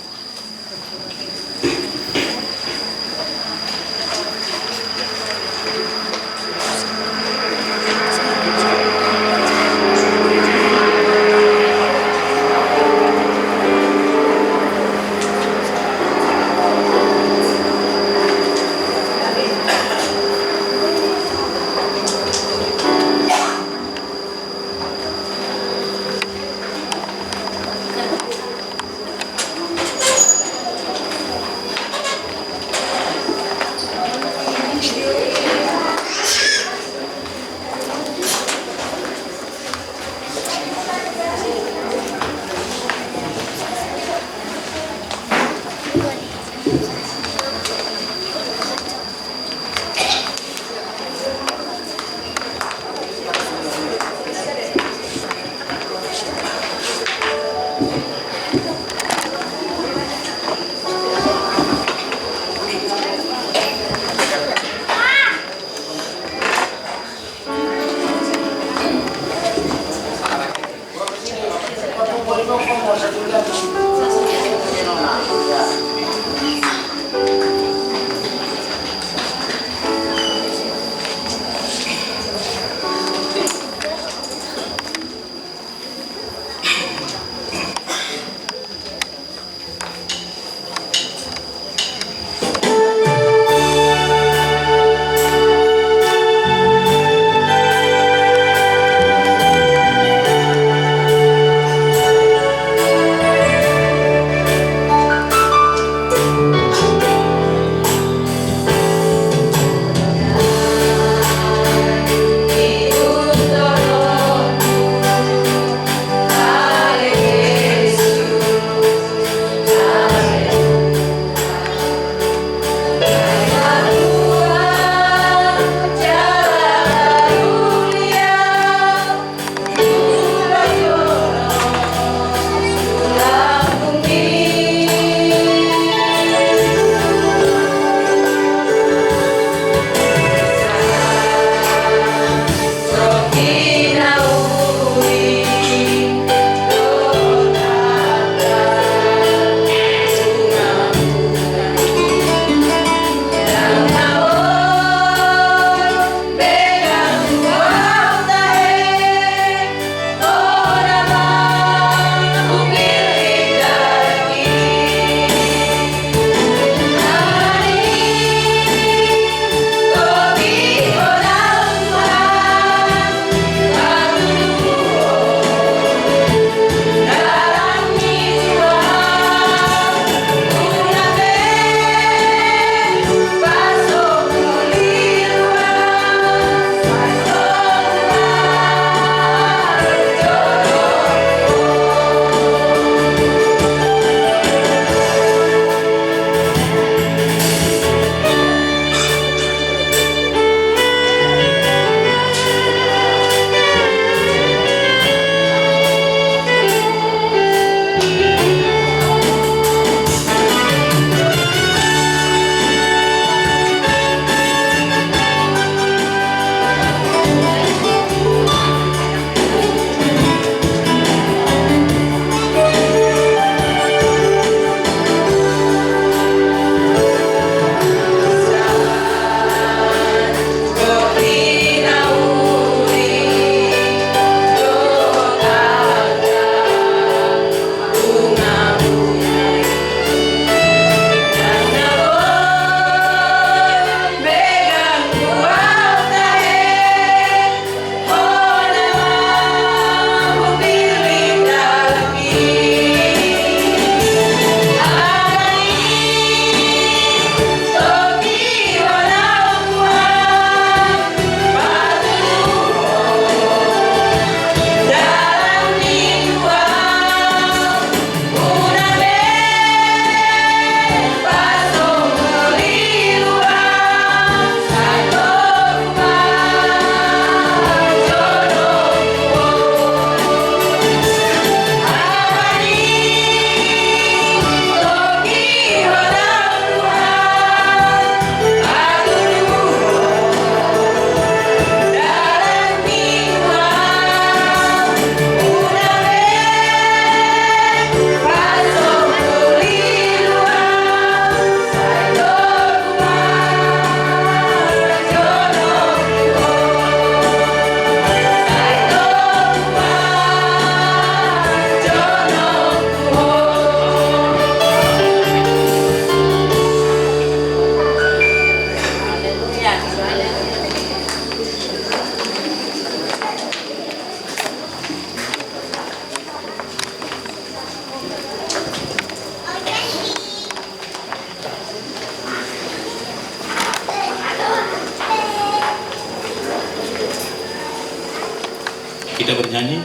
Kita bernyanyi.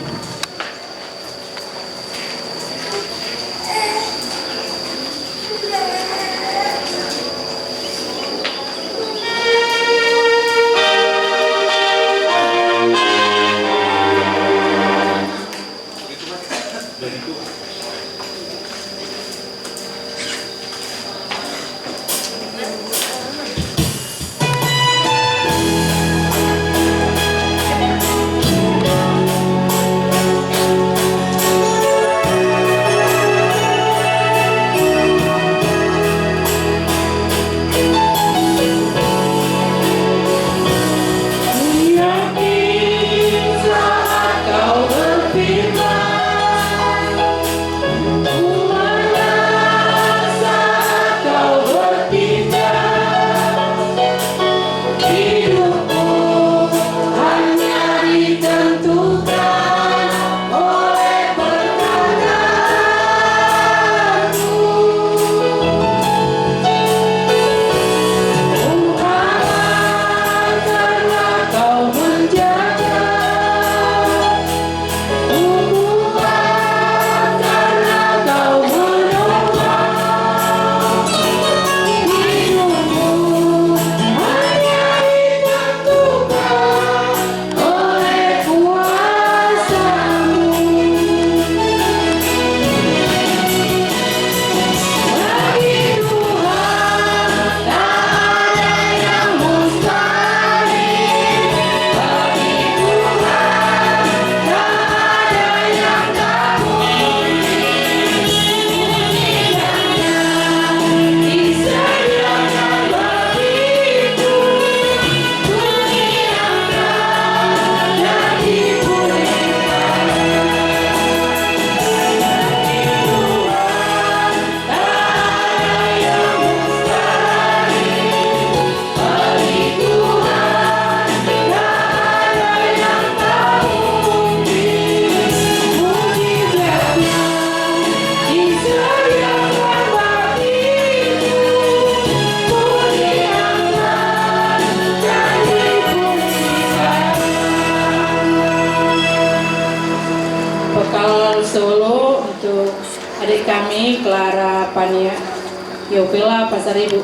Hidupku hanya ditentukan oleh perkataanmu. Ku aman karena kau menjaga. Vokal solo untuk adik kami, Clara Pania, Yopela Pasaribu.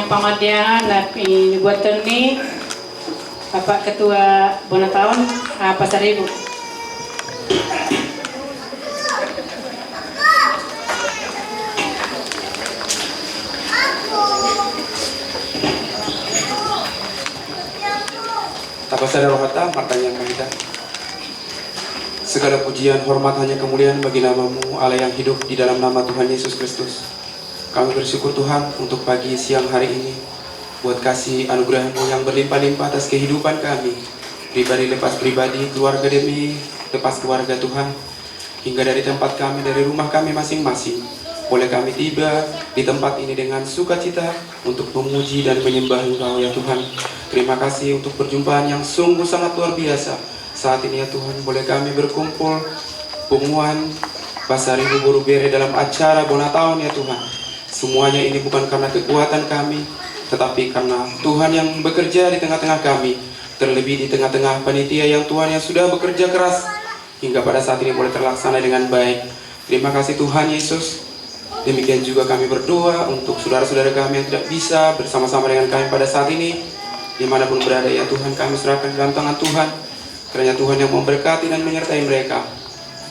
Pangandian na pinabuat ni Bapak Ketua Bona Taon, ah, Pasaribu. Tapasada rohanta, martangiang ma hita. Segala pujian, hormat, hanya kemuliaan bagi nama-Mu, Allah yang hidup, di dalam nama Tuhan Yesus Kristus. Kami bersyukur, Tuhan, untuk pagi siang hari ini, buat kasih anugerah-Mu yang berlimpah-limpah atas kehidupan kami, pribadi lepas pribadi, keluarga demi lepas keluarga, Tuhan. Hingga dari tempat kami, dari rumah kami masing-masing, boleh kami tiba di tempat ini dengan sukacita untuk memuji dan menyembah Engkau, ya Tuhan. Terima kasih untuk perjumpaan yang sungguh sangat luar biasa. Saat ini, ya Tuhan, boleh kami berkumpul, punguan Pasaribu boru bere, dalam acara Bona Taon, ya Tuhan. Semuanya ini bukan karena kekuatan kami, tetapi karena Tuhan yang bekerja di tengah-tengah kami, terlebih di tengah-tengah panitia yang, Tuhan, yang sudah bekerja keras hingga pada saat ini boleh terlaksana dengan baik. Terima kasih, Tuhan Yesus. Demikian juga kami berdoa untuk saudara-saudara kami yang tidak bisa bersama-sama dengan kami pada saat ini. Di mana pun berada, ya Tuhan, kami serahkan ke dalam tangan Tuhan. Kiranya Tuhan yang memberkati dan menyertai mereka.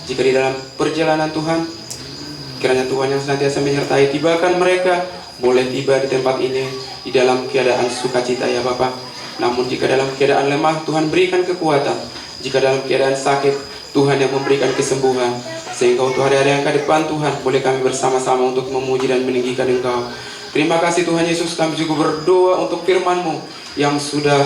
Jika di dalam perjalanan, Tuhan, kiranya Tuhan yang senantiasa menyertai, tibakan mereka boleh tiba di tempat ini di dalam keadaan sukacita, ya Bapa. Namun jika dalam keadaan lemah, Tuhan, berikan kekuatan. Jika dalam keadaan sakit, Tuhan yang memberikan kesembuhan, sehingga untuk hari-hari yang ke depan, Tuhan, boleh kami bersama-sama untuk memuji dan meninggikan Engkau. Terima kasih, Tuhan Yesus, kami juga berdoa untuk firman-Mu yang sudah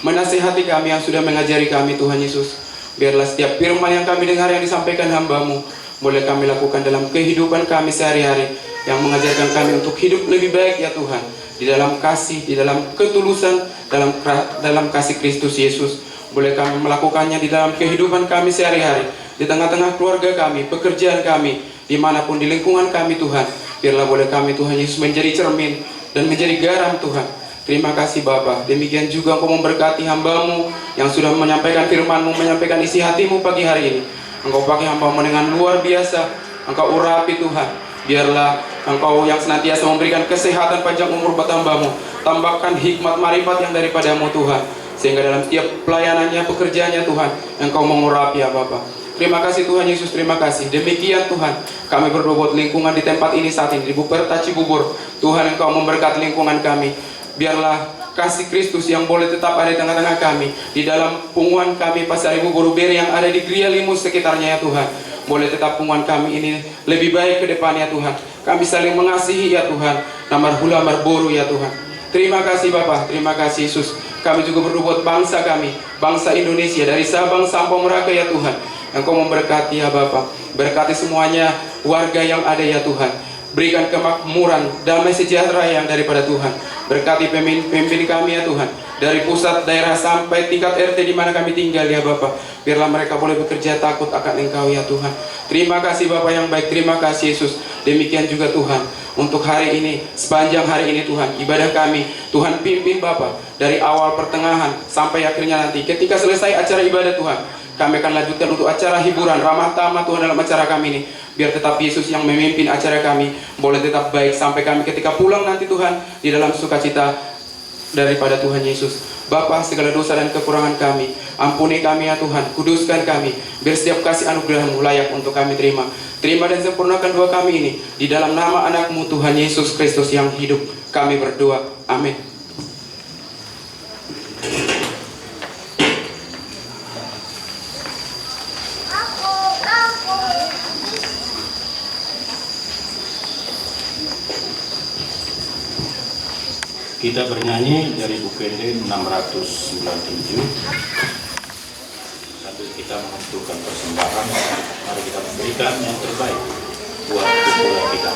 menasihati kami, yang sudah mengajari kami, Tuhan Yesus. Biarlah setiap firman yang kami dengar, yang disampaikan hamba-Mu, boleh kami lakukan dalam kehidupan kami sehari-hari, yang mengajarkan kami untuk hidup lebih baik, ya Tuhan, di dalam kasih, di dalam ketulusan, dalam kera-, dalam kasih Kristus Yesus. Boleh kami melakukannya di dalam kehidupan kami sehari-hari, di tengah-tengah keluarga kami, pekerjaan kami, di mana pun di lingkungan kami, Tuhan. Biarlah boleh kami, Tuhan Yesus, menjadi cermin dan menjadi garam, Tuhan. Terima kasih, Bapa. Demikian juga Engkau memberkati hamba-Mu yang sudah menyampaikan firman-Mu, menyampaikan isi hati-Mu pagi hari ini. Engkau pakai hamba-Mu dengan luar biasa. Engkau urapi, Tuhan. Biarlah Engkau yang senantiasa memberikan kesehatan, panjang umur buat hamba-Mu. Tambahkan hikmat marifat yang daripada-Mu, Tuhan. Sehingga dalam setiap pelayanannya, pekerjaannya, Tuhan, Engkau mengurapi, ya Bapa. Terima kasih, Tuhan Yesus, terima kasih. Demikian, Tuhan, kami berdoa buat lingkungan di tempat ini saat ini, di Buperta Cibubur. Tuhan, Engkau memberkati lingkungan kami. Biarlah kasih Kristus yang boleh tetap ada di tengah-tengah kami, di dalam punguan kami Pasaribu boru bere yang ada di Gria Limus sekitarnya, ya Tuhan. Boleh tetap punguan kami ini lebih baik ke depannya, Tuhan. Kami saling mengasihi, ya Tuhan, na marhula marboru, ya Tuhan. Terima kasih, Bapa. Terima kasih, Yesus. Kami juga berdoa buat bangsa kami, bangsa Indonesia, dari Sabang sampai Merauke, ya Tuhan. Engkau memberkati, ya Bapa. Berkati semuanya warga yang ada, ya Tuhan. Berikan kemakmuran, damai sejahtera yang daripada Tuhan. Berkati pemimpin, pemimpin kami, ya Tuhan, dari pusat, daerah, sampai tingkat R T di mana kami tinggal, ya Bapa. Biarlah mereka boleh bekerja takut akan Engkau, ya Tuhan. Terima kasih, Bapa yang baik. Terima kasih, Yesus. Demikian juga, Tuhan, untuk hari ini, sepanjang hari ini, Tuhan, ibadah kami, Tuhan, pimpin, Bapa, dari awal, pertengahan, sampai akhirnya nanti. Ketika selesai acara ibadah, Tuhan, kami akan lanjutkan untuk acara hiburan, ramah tamah, Tuhan, dalam acara kami ini. Biar tetap Yesus yang memimpin acara kami, boleh tetap baik sampai kami ketika pulang nanti, Tuhan, di dalam sukacita daripada Tuhan Yesus. Bapa, segala dosa dan kekurangan kami, ampuni kami, ya Tuhan, kuduskan kami, biar setiap kasih anugerah-Mu layak untuk kami terima. Terima dan sempurnakan doa kami ini, di dalam nama Anak-Mu, Tuhan Yesus Kristus yang hidup, kami berdoa. Amin. Kita bernyanyi dari Buku Ende enam ratus sembilan puluh tujuh. Sambil kita mengumpulkan persembahan, mari kita memberikan yang terbaik buat kumpulan kita.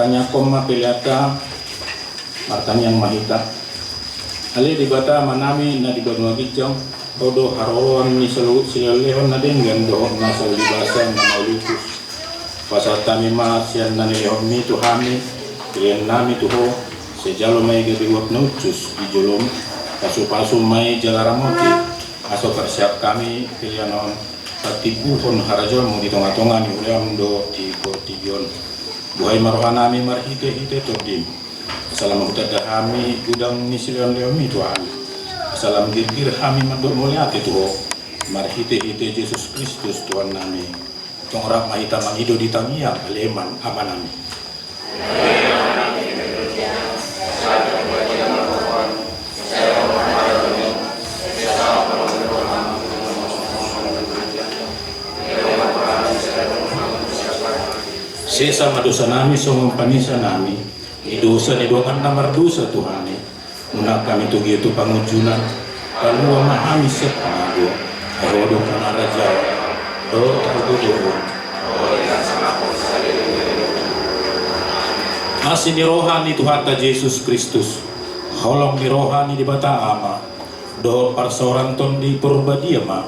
Tangiangkon ma peleanta. Martangiang ma hita. Ale Debata Amanami na di banua ginjang, Ho do haroroan ni saluhut silehonlehon na denggan dohot na saleleng basa na mauliutus. Pasahat hami ma sian na nilehonmi tu hami peleannami tu Ho, sai jalo ma i gabe uap na hushus di jolomi. Pasupasu ma i jala ramoti, asa tarsiap hami pelean on patimbuhon harajaonmu di tongatonga ni huriaM dohot di portibi on. Buhai ma rohanami marhitehite TondiM, asa lam hutanda hami godang ni silehonlehonmi tu hami, asa lam girgir hami mandok mauliate tu Ho, marhitehite Jesus Kristus Tuhannami. Tong rap ma hita mangido di tangiang ale Amanami. Sesa ma dosanami songon panesanami di dosa ni dongan na mardosa tu hami. Unang hami togihon tu pangunjunan, palua ma hami sian pangago. Ai Ho do harajaon dohot hagogoon. Asi ni roha ni Tuhanta Jesus Kristus, holong ni roha ni Debata Ama, dohot parsaoran Tondi Parbadia ma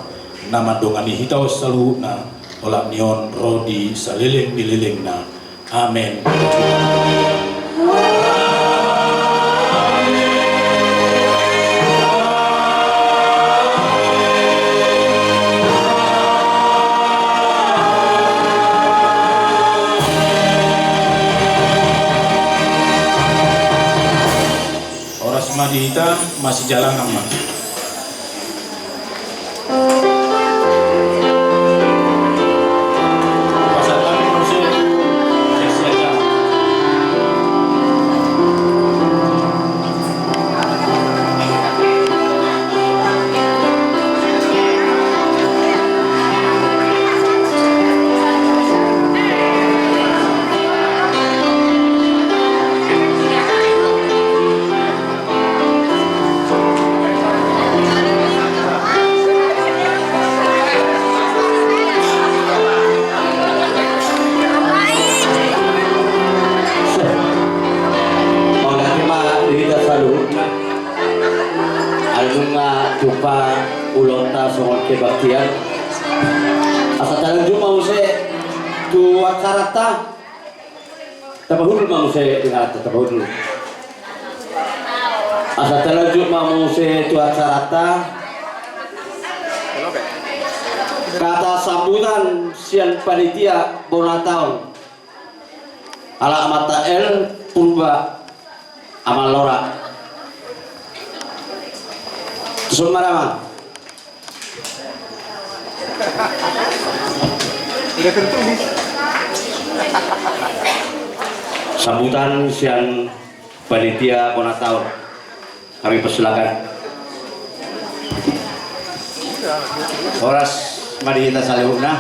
na mandongani hita on saluhutna, olat ni on ro di saleleng ni lelengna. Amen. Horas ma di hita, masijalangan ma. Mauliate ma di hita saluhutna. Alai nunga tupa ulaonta songon kebaktian, asa talanjut ma muse tu acaranta. Tapahundul ma muse, dengaranta, tapahundul. Asa talanjut ma muse tu acaranta. Kata sambutan sian panitia bona taon. Ala Amanta L Purba Amallora. Tuson ma damang. Sambutan sian panitia bona taon. Kami persilakan. Horas ma di hita saluhutna.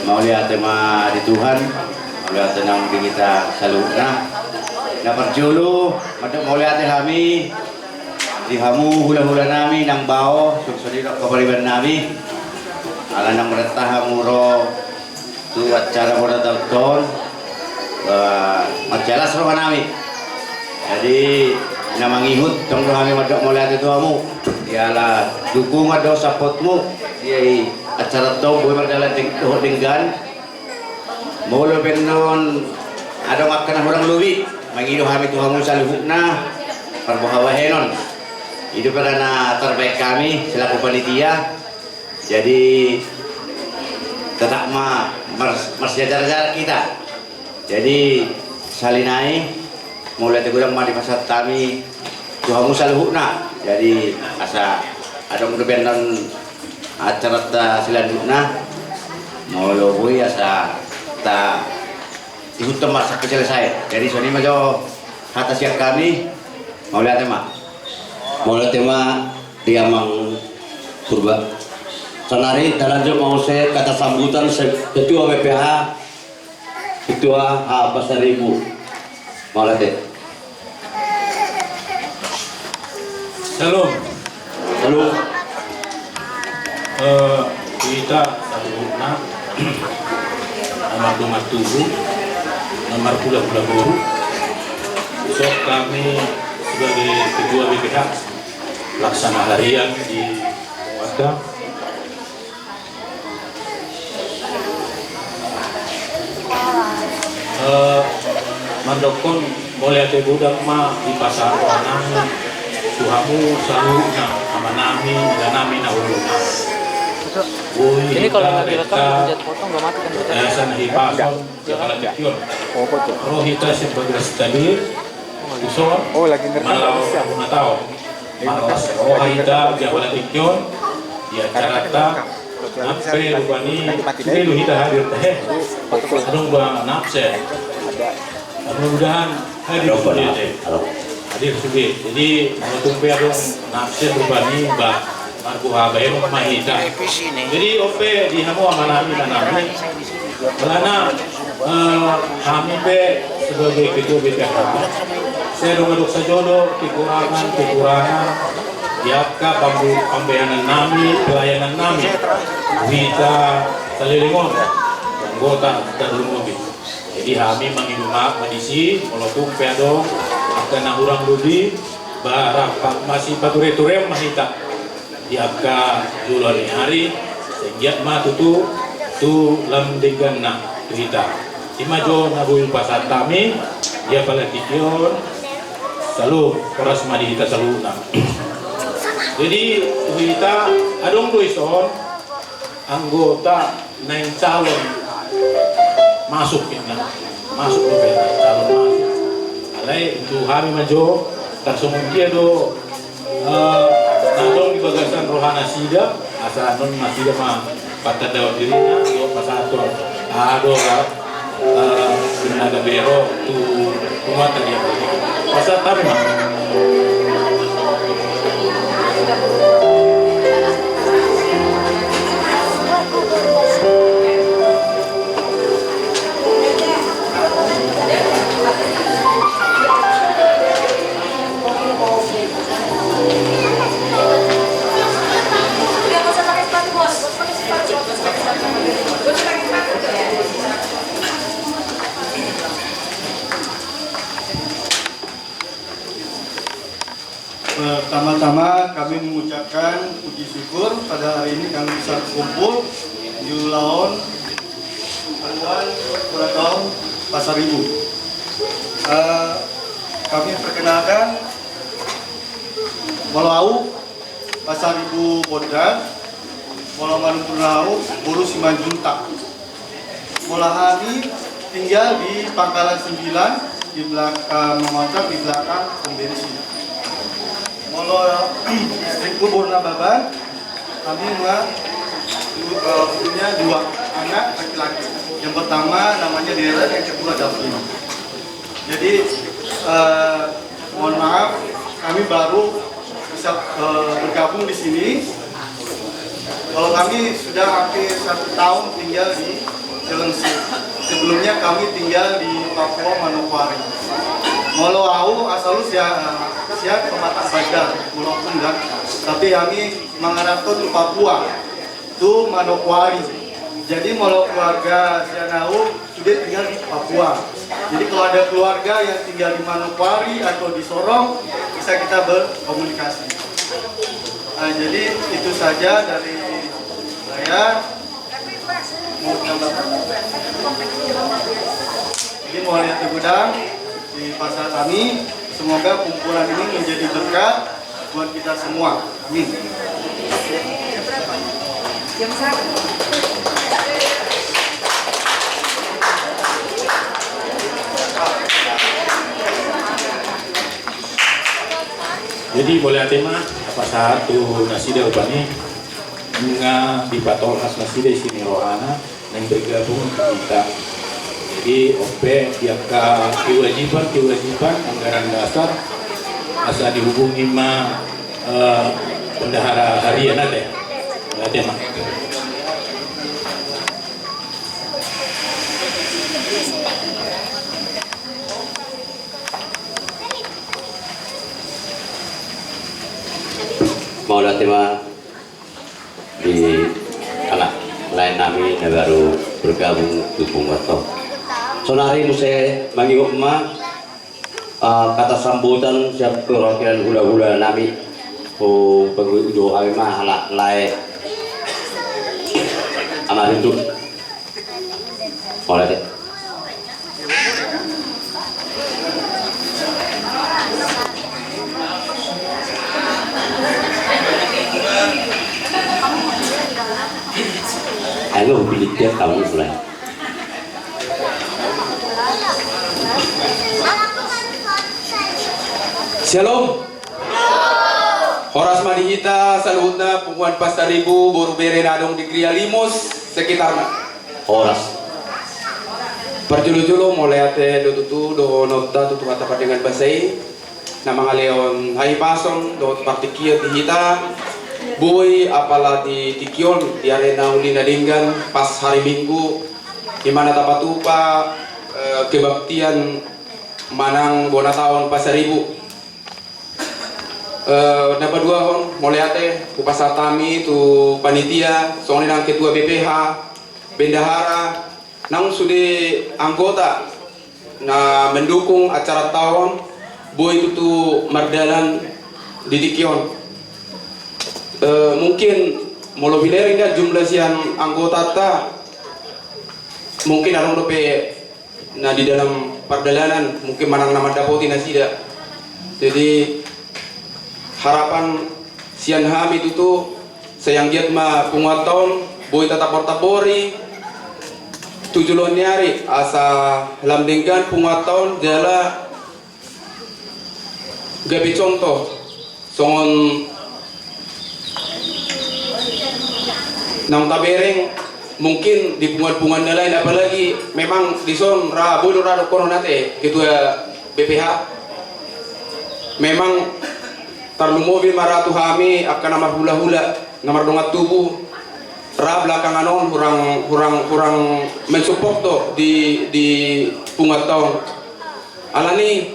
Mauliate ma di Tuhan. Mauliate nang di hita saluhutna. Na parjolo, mandok mauliate hami di hamu hulahulanami nang bao, songon i dohot paribanami. Ala nang marhata hamu ro tu acara bona taon on, eh, marlas rohanami. Jadi na mangihut tong do hami mandok mauliate tu hamu. Jala dukungan dohot supportmu di acara on boi mardalan deng-, dohot denggan. Molo pe annon adong angka na hurang lobi, mangido hami tu hamu saluhutna, parboha bahenon. I do pe na tarbahen hami selaku panitia. Jadi tetap ma mars-, marsiajar-ajar hita. Jadi sahali nai mauliate godang ma dipasahat hami tu hamu saluhutna. Jadi asa adong dope annon acaranta selanjutna, molo boi asa ta ihuthon ma sampe selesai. Jadi songon i ma jo hata sian hami. Mauliate ma. Mauliate ma di amang Purba. Saonari talanjut ma muse kata sambutan sian ketua B P H, ketua H A Pasaribu. Mauliate. Shalom. Shalom. Eh, hita saluhutna na mardongan tubu, Marhulahula boru. Dison hami sebagai ketua B P H, pelaksana harian di Warga. Eh, mandokkon mauliate godang ma dipasahat rohanami tu hamu saluhutna, amanami, inanami na hurang. Boi hita renta, eh, sana hipason di apala tingki on. Ro hita sian Bagas Tabir, dison, oh, lagi ngerekam, Bagas, ya? Marlas roha hita di apala tingki on, di acaranta, nang pe rupani sude do hita hadir, he. Adong do na absen. Mudah-mudahan hadir sude, he. Hadir sude. Jadi, molo tung pe adong na absen rupani, ba, margoha baenon ma hita. Jadi, on pe di hamu amanami, inanami. Alana, eh, hami pe sebagai ketua B P H, sai adong-adong sajo do kekurangan-kekurangan di angka pambu-, pambahenannami, pelayanannami tu hita saleleng on, anggota tarlumobi. Jadi hami mangido maaf ma disi, molo tung pe adong angka na hurang lobi, ba rap-, masipature-turean ma hita di angka joloan ni ari, sai anggiat ma tutu tu lam dengganna tu hita. I ma jo na boi hupasahat hami di apala tingki on, saluhut, horas ma di hita saluhutna. Jadi, tu hita adong do dison anggota naeng calon masuk, ya, na masuk do pe, calon masuk. Alai tu hami ma jo, tarsongon dia do, eh, na adong di bagasan rohanasida, asa annon nasida ma patandahon dirina, jo pasahathon. Aha do, eh, di na gabe ro tu, tu mata dia. Pasahat hami ma. Pertama-tama kami mengucapkan puji syukur pada hari ini kami bisa kumpul di ulaon Kumpulan Ulang Tahun Pasaribu. Eh, kami perkenalkan, molo au Pasaribu Bondan, molo manungkun au boru Simanjuntak. Molo hami tinggal di Pangkalan Sembilan, di belak-, eh, mengontrak di belakang pom bensin. Molo istriku boru Nababan, kami ma-, du-, eh, punya dua anak laki-laki. Yang pertama namanya Deren, yang kedua Davin. Jadi, eh, mohon maaf, kami baru bisa, eh, bergabung di sini. Kalau kami sudah hampir satu tahun tinggal di Cilengsi. Sebelumnya kami tinggal di Papua, Manokwari. Molo au asal sian, sian Pematang Banjar, Molokunda. Tapi kami mengarah ke Papua. Tu Manokwari. Jadi, molo keluarga sian au sudah tinggal di Papua. Jadi, kalau ada keluarga yang tinggal di Manokwari atau di Sorong, bisa kita berkomunikasi. Nah, jadi itu saja dari saya. Mau tambah? Jadi, mauliate godang dipasahat hami, semoga kumpulan ini menjadi berkat buat kita semua. Amin. Jadi, mauliate ma, pasahat tu nasida rupani, nunga dipatolhas nasida isi ni rohana, naeng bergabung tu hita. Jadi, on pe di angka kewajiban-kewajiban anggaran dasar, asa dihubungi ma, eh, bendahara harian, ate. Ate ma. Mauliate ma di anak laen nami na baru bergabung tu punguan on. Sonari muse mangihut ma, ah, kata sambutan sian perwakilan hulahula nami. O, pagi ujo kami ma halak lae. Ama rindu. Oleh deh. Ayo, pilih dia kamu mulai. Shalom. Horas ma di hita saluhutna punguan Pasaribu, boru bere na adong di Krialimus sekitarna. Horas. Parjolo-jolo mauliate do tutu dohononta tu Tuhanta pardenggan basa i na mangalehon hahipason dohot partingkian di hita. Boi apala di tingki on di ari na uli na denggan pas hari Minggu, i ma na tapatupa, eh, kebaktian manang bona taon Pasaribu. Eh, na paduahon, mauliate hupasahat hami tu panitia, songon i nang ketua B P H, bendahara, nang sude anggota na mendukung acara taon, boi tutu mardalan di tingki on. Eh, mungkin molo binereng da jumlah sian anggotanta, mungkin adong dope na di dalam pardalanan, mungkin manang na mandapoti nasida. Jadi, harapan sian hami tutu, sai anggiat ma punguanta on boi tatambor-tambori tu joloan ni ari, asa lam denggan punguanta on jala gabe contoh songon naung tabereng, mungkin di punguan-punguan na lain, apalagi memang dison ra boi do ra dohonon ate ketua B P H. Memang tarlumobi ma ra tu hami angka na marhulahula, na mardongan tubu, ra belakangan on hurang, hurang, hurang mensupport do di, di punguanta on. Alani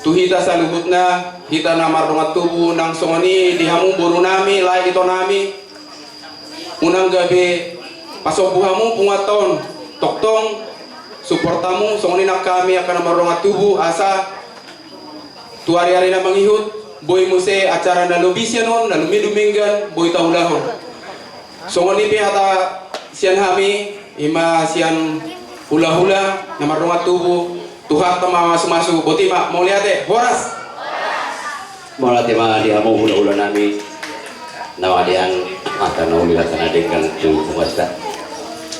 tu hita saluhutna, hita na mardongan tubu, nang songon i di hamu boru nami, lae ito nami, unang gabe pasombu hamu punguanta on, tongtong support hamu, songon i nang hami angka na mardongan tubu, asa tu ari-ari na mangihut boi muse acara na lobi sian on, na lobi dumenggan boi taulahon. Songon i pe hata sian hami, i ma sian hulahula na mardongan tubu, Tuhanta ma masu-masu, boti ma, mauliate, horas. Mauliate ma di hamu hulahula nami, na mangalean angka na uli angka na denggan tu punguanta.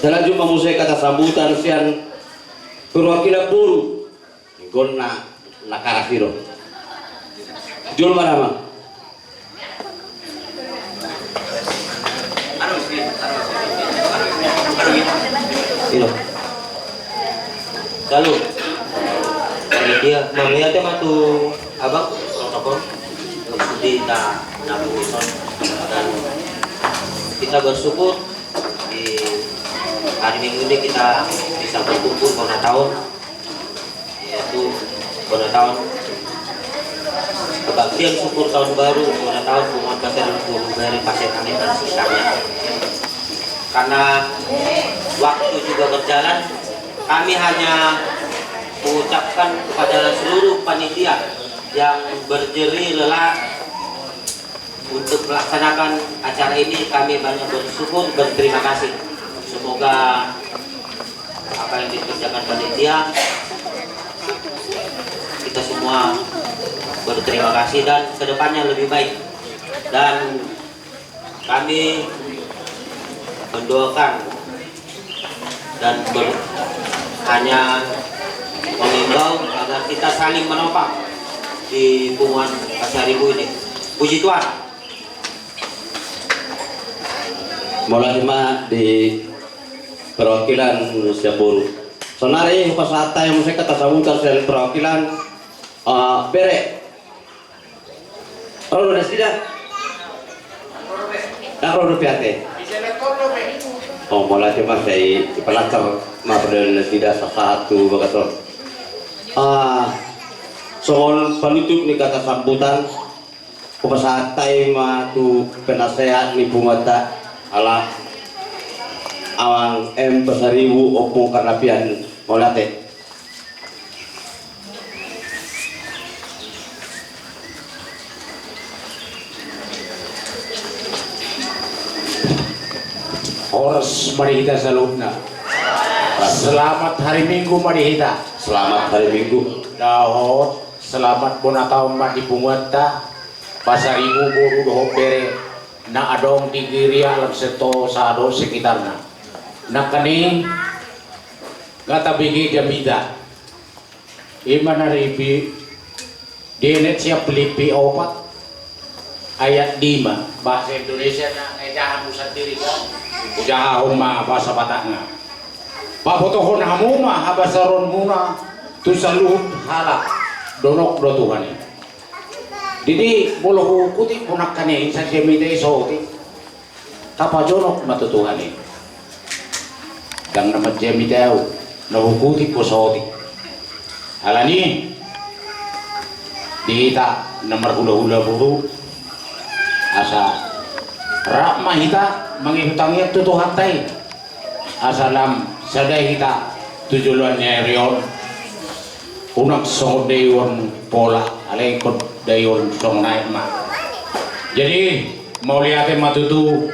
Talanjut ma muse kata sambutan sian perwakilan boru. Ingkon na, na karas i do. Jolo ma damang. Ino. Lalu, panitia, mauliate ma tu abang protokol, di ta nabu ison, dan kita bersyukur di hari Minggu ini kita bisa berkumpul bona taon, yaitu bona taon kebaktian syukur tahun baru, bona taon punguan Pasaribu boru bere Pasetan dan sekitarnya. Karena waktu juga berjalan, kami hanya mengucapkan kepada seluruh panitia yang berjerih lelah untuk melaksanakan acara ini, kami banyak bersyukur, berterima kasih. Semoga apa yang dikerjakan panitia, kita semua berterima kasih dan kedepannya lebih baik. Dan kami mendoakan dan ber-, hanya mengimbau agar kita saling menopang di punguan Pasaribu ini. Puji Tuhan. Mauliate ma di perwakilan sian boru. Sonari hupasahat hami muse kata sambutan sian perwakilan, eh, bere. Ro do nasida? Ndang ro dope ate. O, mauliate ma, sai dipalancar ma pardalanan nasida sahat tu bagas on. Ah, songon panutup ni kata sambutan, hupasahat hami ma tu penasehat ni punguanta, ala Amang M Pasaribu, Ompung Karnavian, mauliate. Horas ma di hita saluhutna. Selamat hari Minggu ma di hita. Selamat hari Minggu. Dohot selamat bona taon ma di punguanta, Pasaribu, boru dohot bere na adong di Giria, Alam Sento, Sado sekitarna. Nangkaning nga tabege jamita. Ima na ripi dienet sian Pilippi opat ayat lima, bahasa Indonesia na ejahan mu sandiri kan? Ujahahon ma bahasa Batakna. Pabotohon hamu ma habasaronmuna tu saluhut halak, donok do Tuhan i. Jadi molo huhuti punangkan i sadia mita i sotik. Tapajonok ma tu Tuhan i. Ndang na manjamita au, na huhuti ho sotik. Alani di hita na marhulahula boru, asa rap ma hita mangihut tangiang tu Tuhanta i. Asa lam sada hita tu joloan ni ari on. Unang songon daion pola, alai ingkon daion songon aek ma. Jadi mauliate ma tutu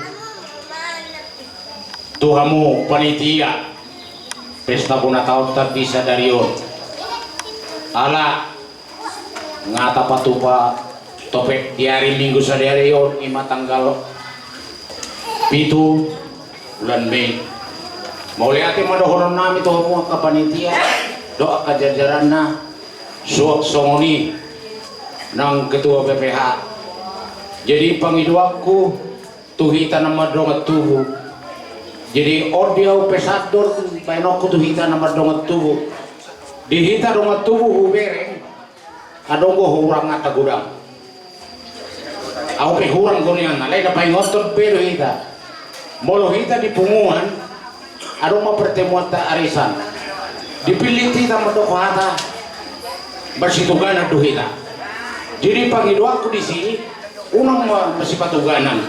tu hamu panitia pesta bona taonta di sadari on. Ala nga tapatupa topet di ari Minggu sadari on, ima tanggal pitu bulan Mei. Mauliate ma dohonon nami tu hamu angka panitia dohot angka jajaranna, suang songon i nang ketua P P H. Jadi pangidoanku tu hita na mardongan tubu. Jadi on di au pe sandor baenonku tu hita na mardongan tubu. Di hita dongan tubu hubereng, adong do huranganta godang. Au pe hurang do nian, alai na paingothon pe do hita. Molo hita di punguan, adong ma pertemuanta arisan. Dipillit hita mandok hata, marsitoganan do hita. Jadi pangidoanku disi, unang ma marsipatoganan.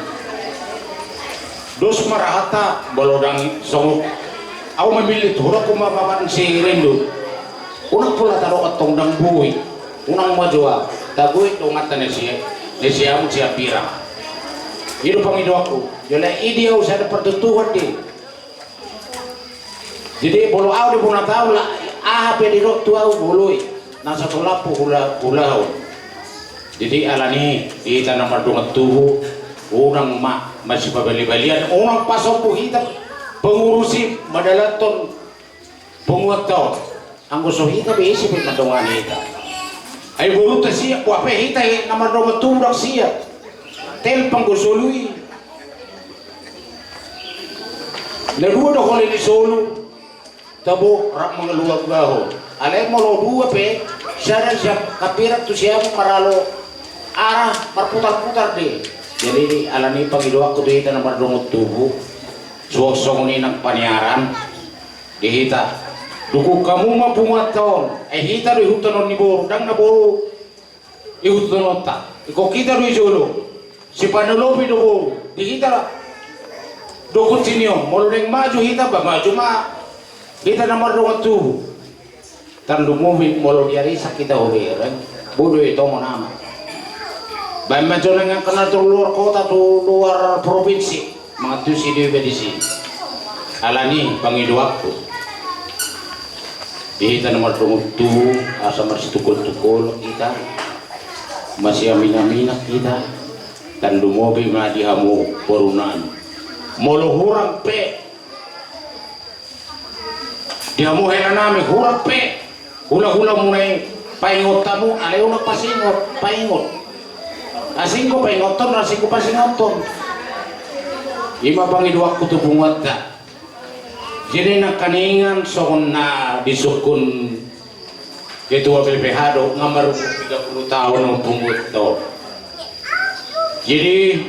Dos ma rohanta, molo ndang songon au mamillit, hudok ma paman si Rindu. Unang pola tadok antong ndang boi. Unang ma jo au. Tagoit donganta na sia, na siamun siapira. I do pangidoanku. Jala i di au sada partuntuhan di. Jadi molo au di bona taon, aha pe didok tu au boloi, na so lampu hula, hulaon. Jadi alani hita na mardongan tubu, unang ma masipabali-balian, unang pasombu hita pangurusi madalanhon punguanta on. Anggo so hita be, ise pe mandongani hita? Ai borunta siap, boha pe hita na mardongan tubu ndang siap. Telpang do solu i. Na dua do hole ni solu, tabo rap mangalua-luahon. Alai molo dua pe, sada siap kapirak tu siamun maralo arah marputar-putar de. Jadi alani pangidoanku tu hita na mardongan tubu, suang songon i nang paniaran di hita. Dukung hamu ma punguanta on, ai hita do ihuthon on ni boru, ndang na boru ihuthononta. Ingkon hita do i jolo. Sipanolopi do boru. Di hita do kuncini on. Molo naeng maju hita, ba maju ma hita na mardongan tubu. Tarlumobi molo di arisan hita hubereng, boi do itongon ama. Baen ma jo naeng angka na tu luar kota, tu luar provinsi. Mangantusi do iba disi. Alani pangidoanku, di hita na mardongan tubu, asa marsitungkol-tungkol hita, masiamin-aminan hita. Tarlumobi ma di hamu borunami. Molo hurang pe di hamu helanami, hurang pe hulahulamuna i, paingot hamu, alai unang pasingot, paingot. Asing do paingothon, asing do pasingothon. Ima pangidoanku tu punguanta. Jadi nangkaningan songon na disungkun ketua B P H do, nga marumur tiga puluh taon on punguanta on. Jadi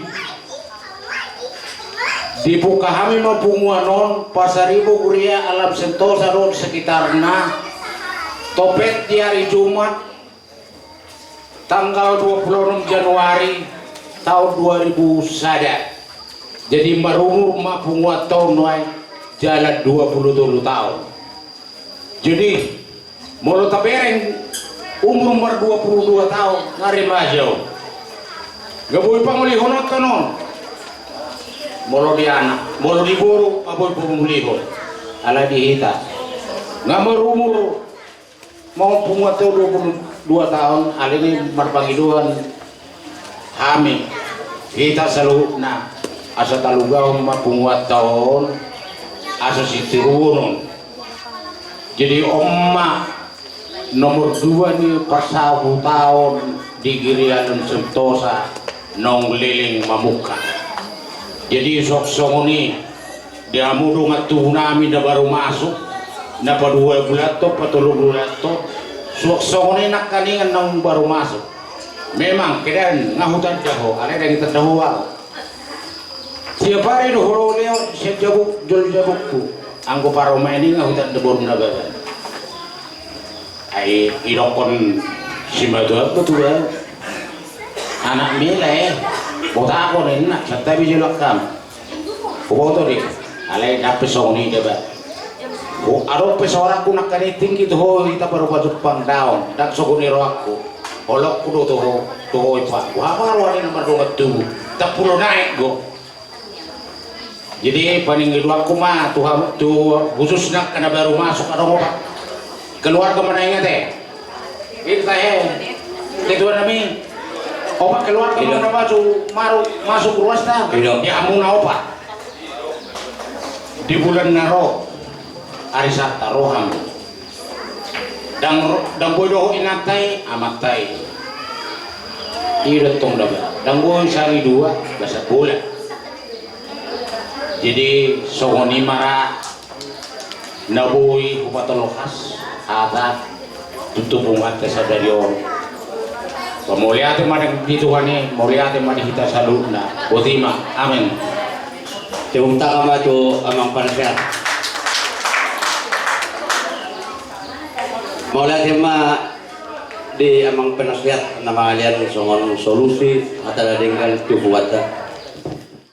dibuka hami ma punguan on, Pasaribu, Giria, Alam Sentosa dohot sekitarna, topet di ari Jumat tanggal dua puluh enam Januari taon dua ribu sada. Jadi marumur ma punguanta on nuaeng jala dua puluh tolu taon. Jadi molo tabereng umur mardua puluh dua taon, nga remaja on. Nga boi pangolihononta on. Molo di anak, molo di boru, ma boi pamulihon. Alai di hita nga marumur, mau punguanta dua puluh dua taon, alai ni marpangidoan hami, hita saluhutna, asa talugahon ma punguanta on, asa sitiruon on. Jadi on ma nomor dua ni parsahutaon di Girialan Sentosa naung leleng mamungka. Jadi suang songon i di hamu dongan tubu nami na baru masuk, na padua bulan to, patolu bulan to, suang songon i nangkaningan naung baru masuk. Memang kedan nga hutanda ho, alai dang itanda ho au. Tiap ari do ho lewat sian jabuk, jolo jabukku. Anggo paroma i nga hutanda boru Nababan. Ai idokkon simatua, botua. Anak mila e. Botakon inna, santabi jolo akkam. Huboto do i. Alai dang pe songon i daba. Adong pe soarangku nangkaning tingki tu ho, hita baru pajumpang daon, dang songon i rohangku. Holongku do tu ho, tu ho i pa. Boha ma roha ni na mardongan tubu. Tampulo naek do. Jadi paningidoanku ma tu ha-, tu khususna angka na baru masuk, adong opat keluarga ma na inget e. Inta he. Ketua nami. Opat keluarga ma na masuk, maru-, masuk ruasta. Di hamu na opat. Di bulan na ro, ari Sabtu ro hamu. Dang, dang boi dohot inanta i, amanta i. I do tong daba. Dang boi sari dua, basa bola. Jadi songon i ma ra na boi hupatolohas hata tutu punguanta sadari on. Mauliate ma di Tuhan i, mauliate ma di hita saluhutna. Boti ma. Amen. Tepuk tangan ma tu amang penasehat. Mauliate ma di amang penasehat na mangalean songon solusi hata na denggan tu punguanta.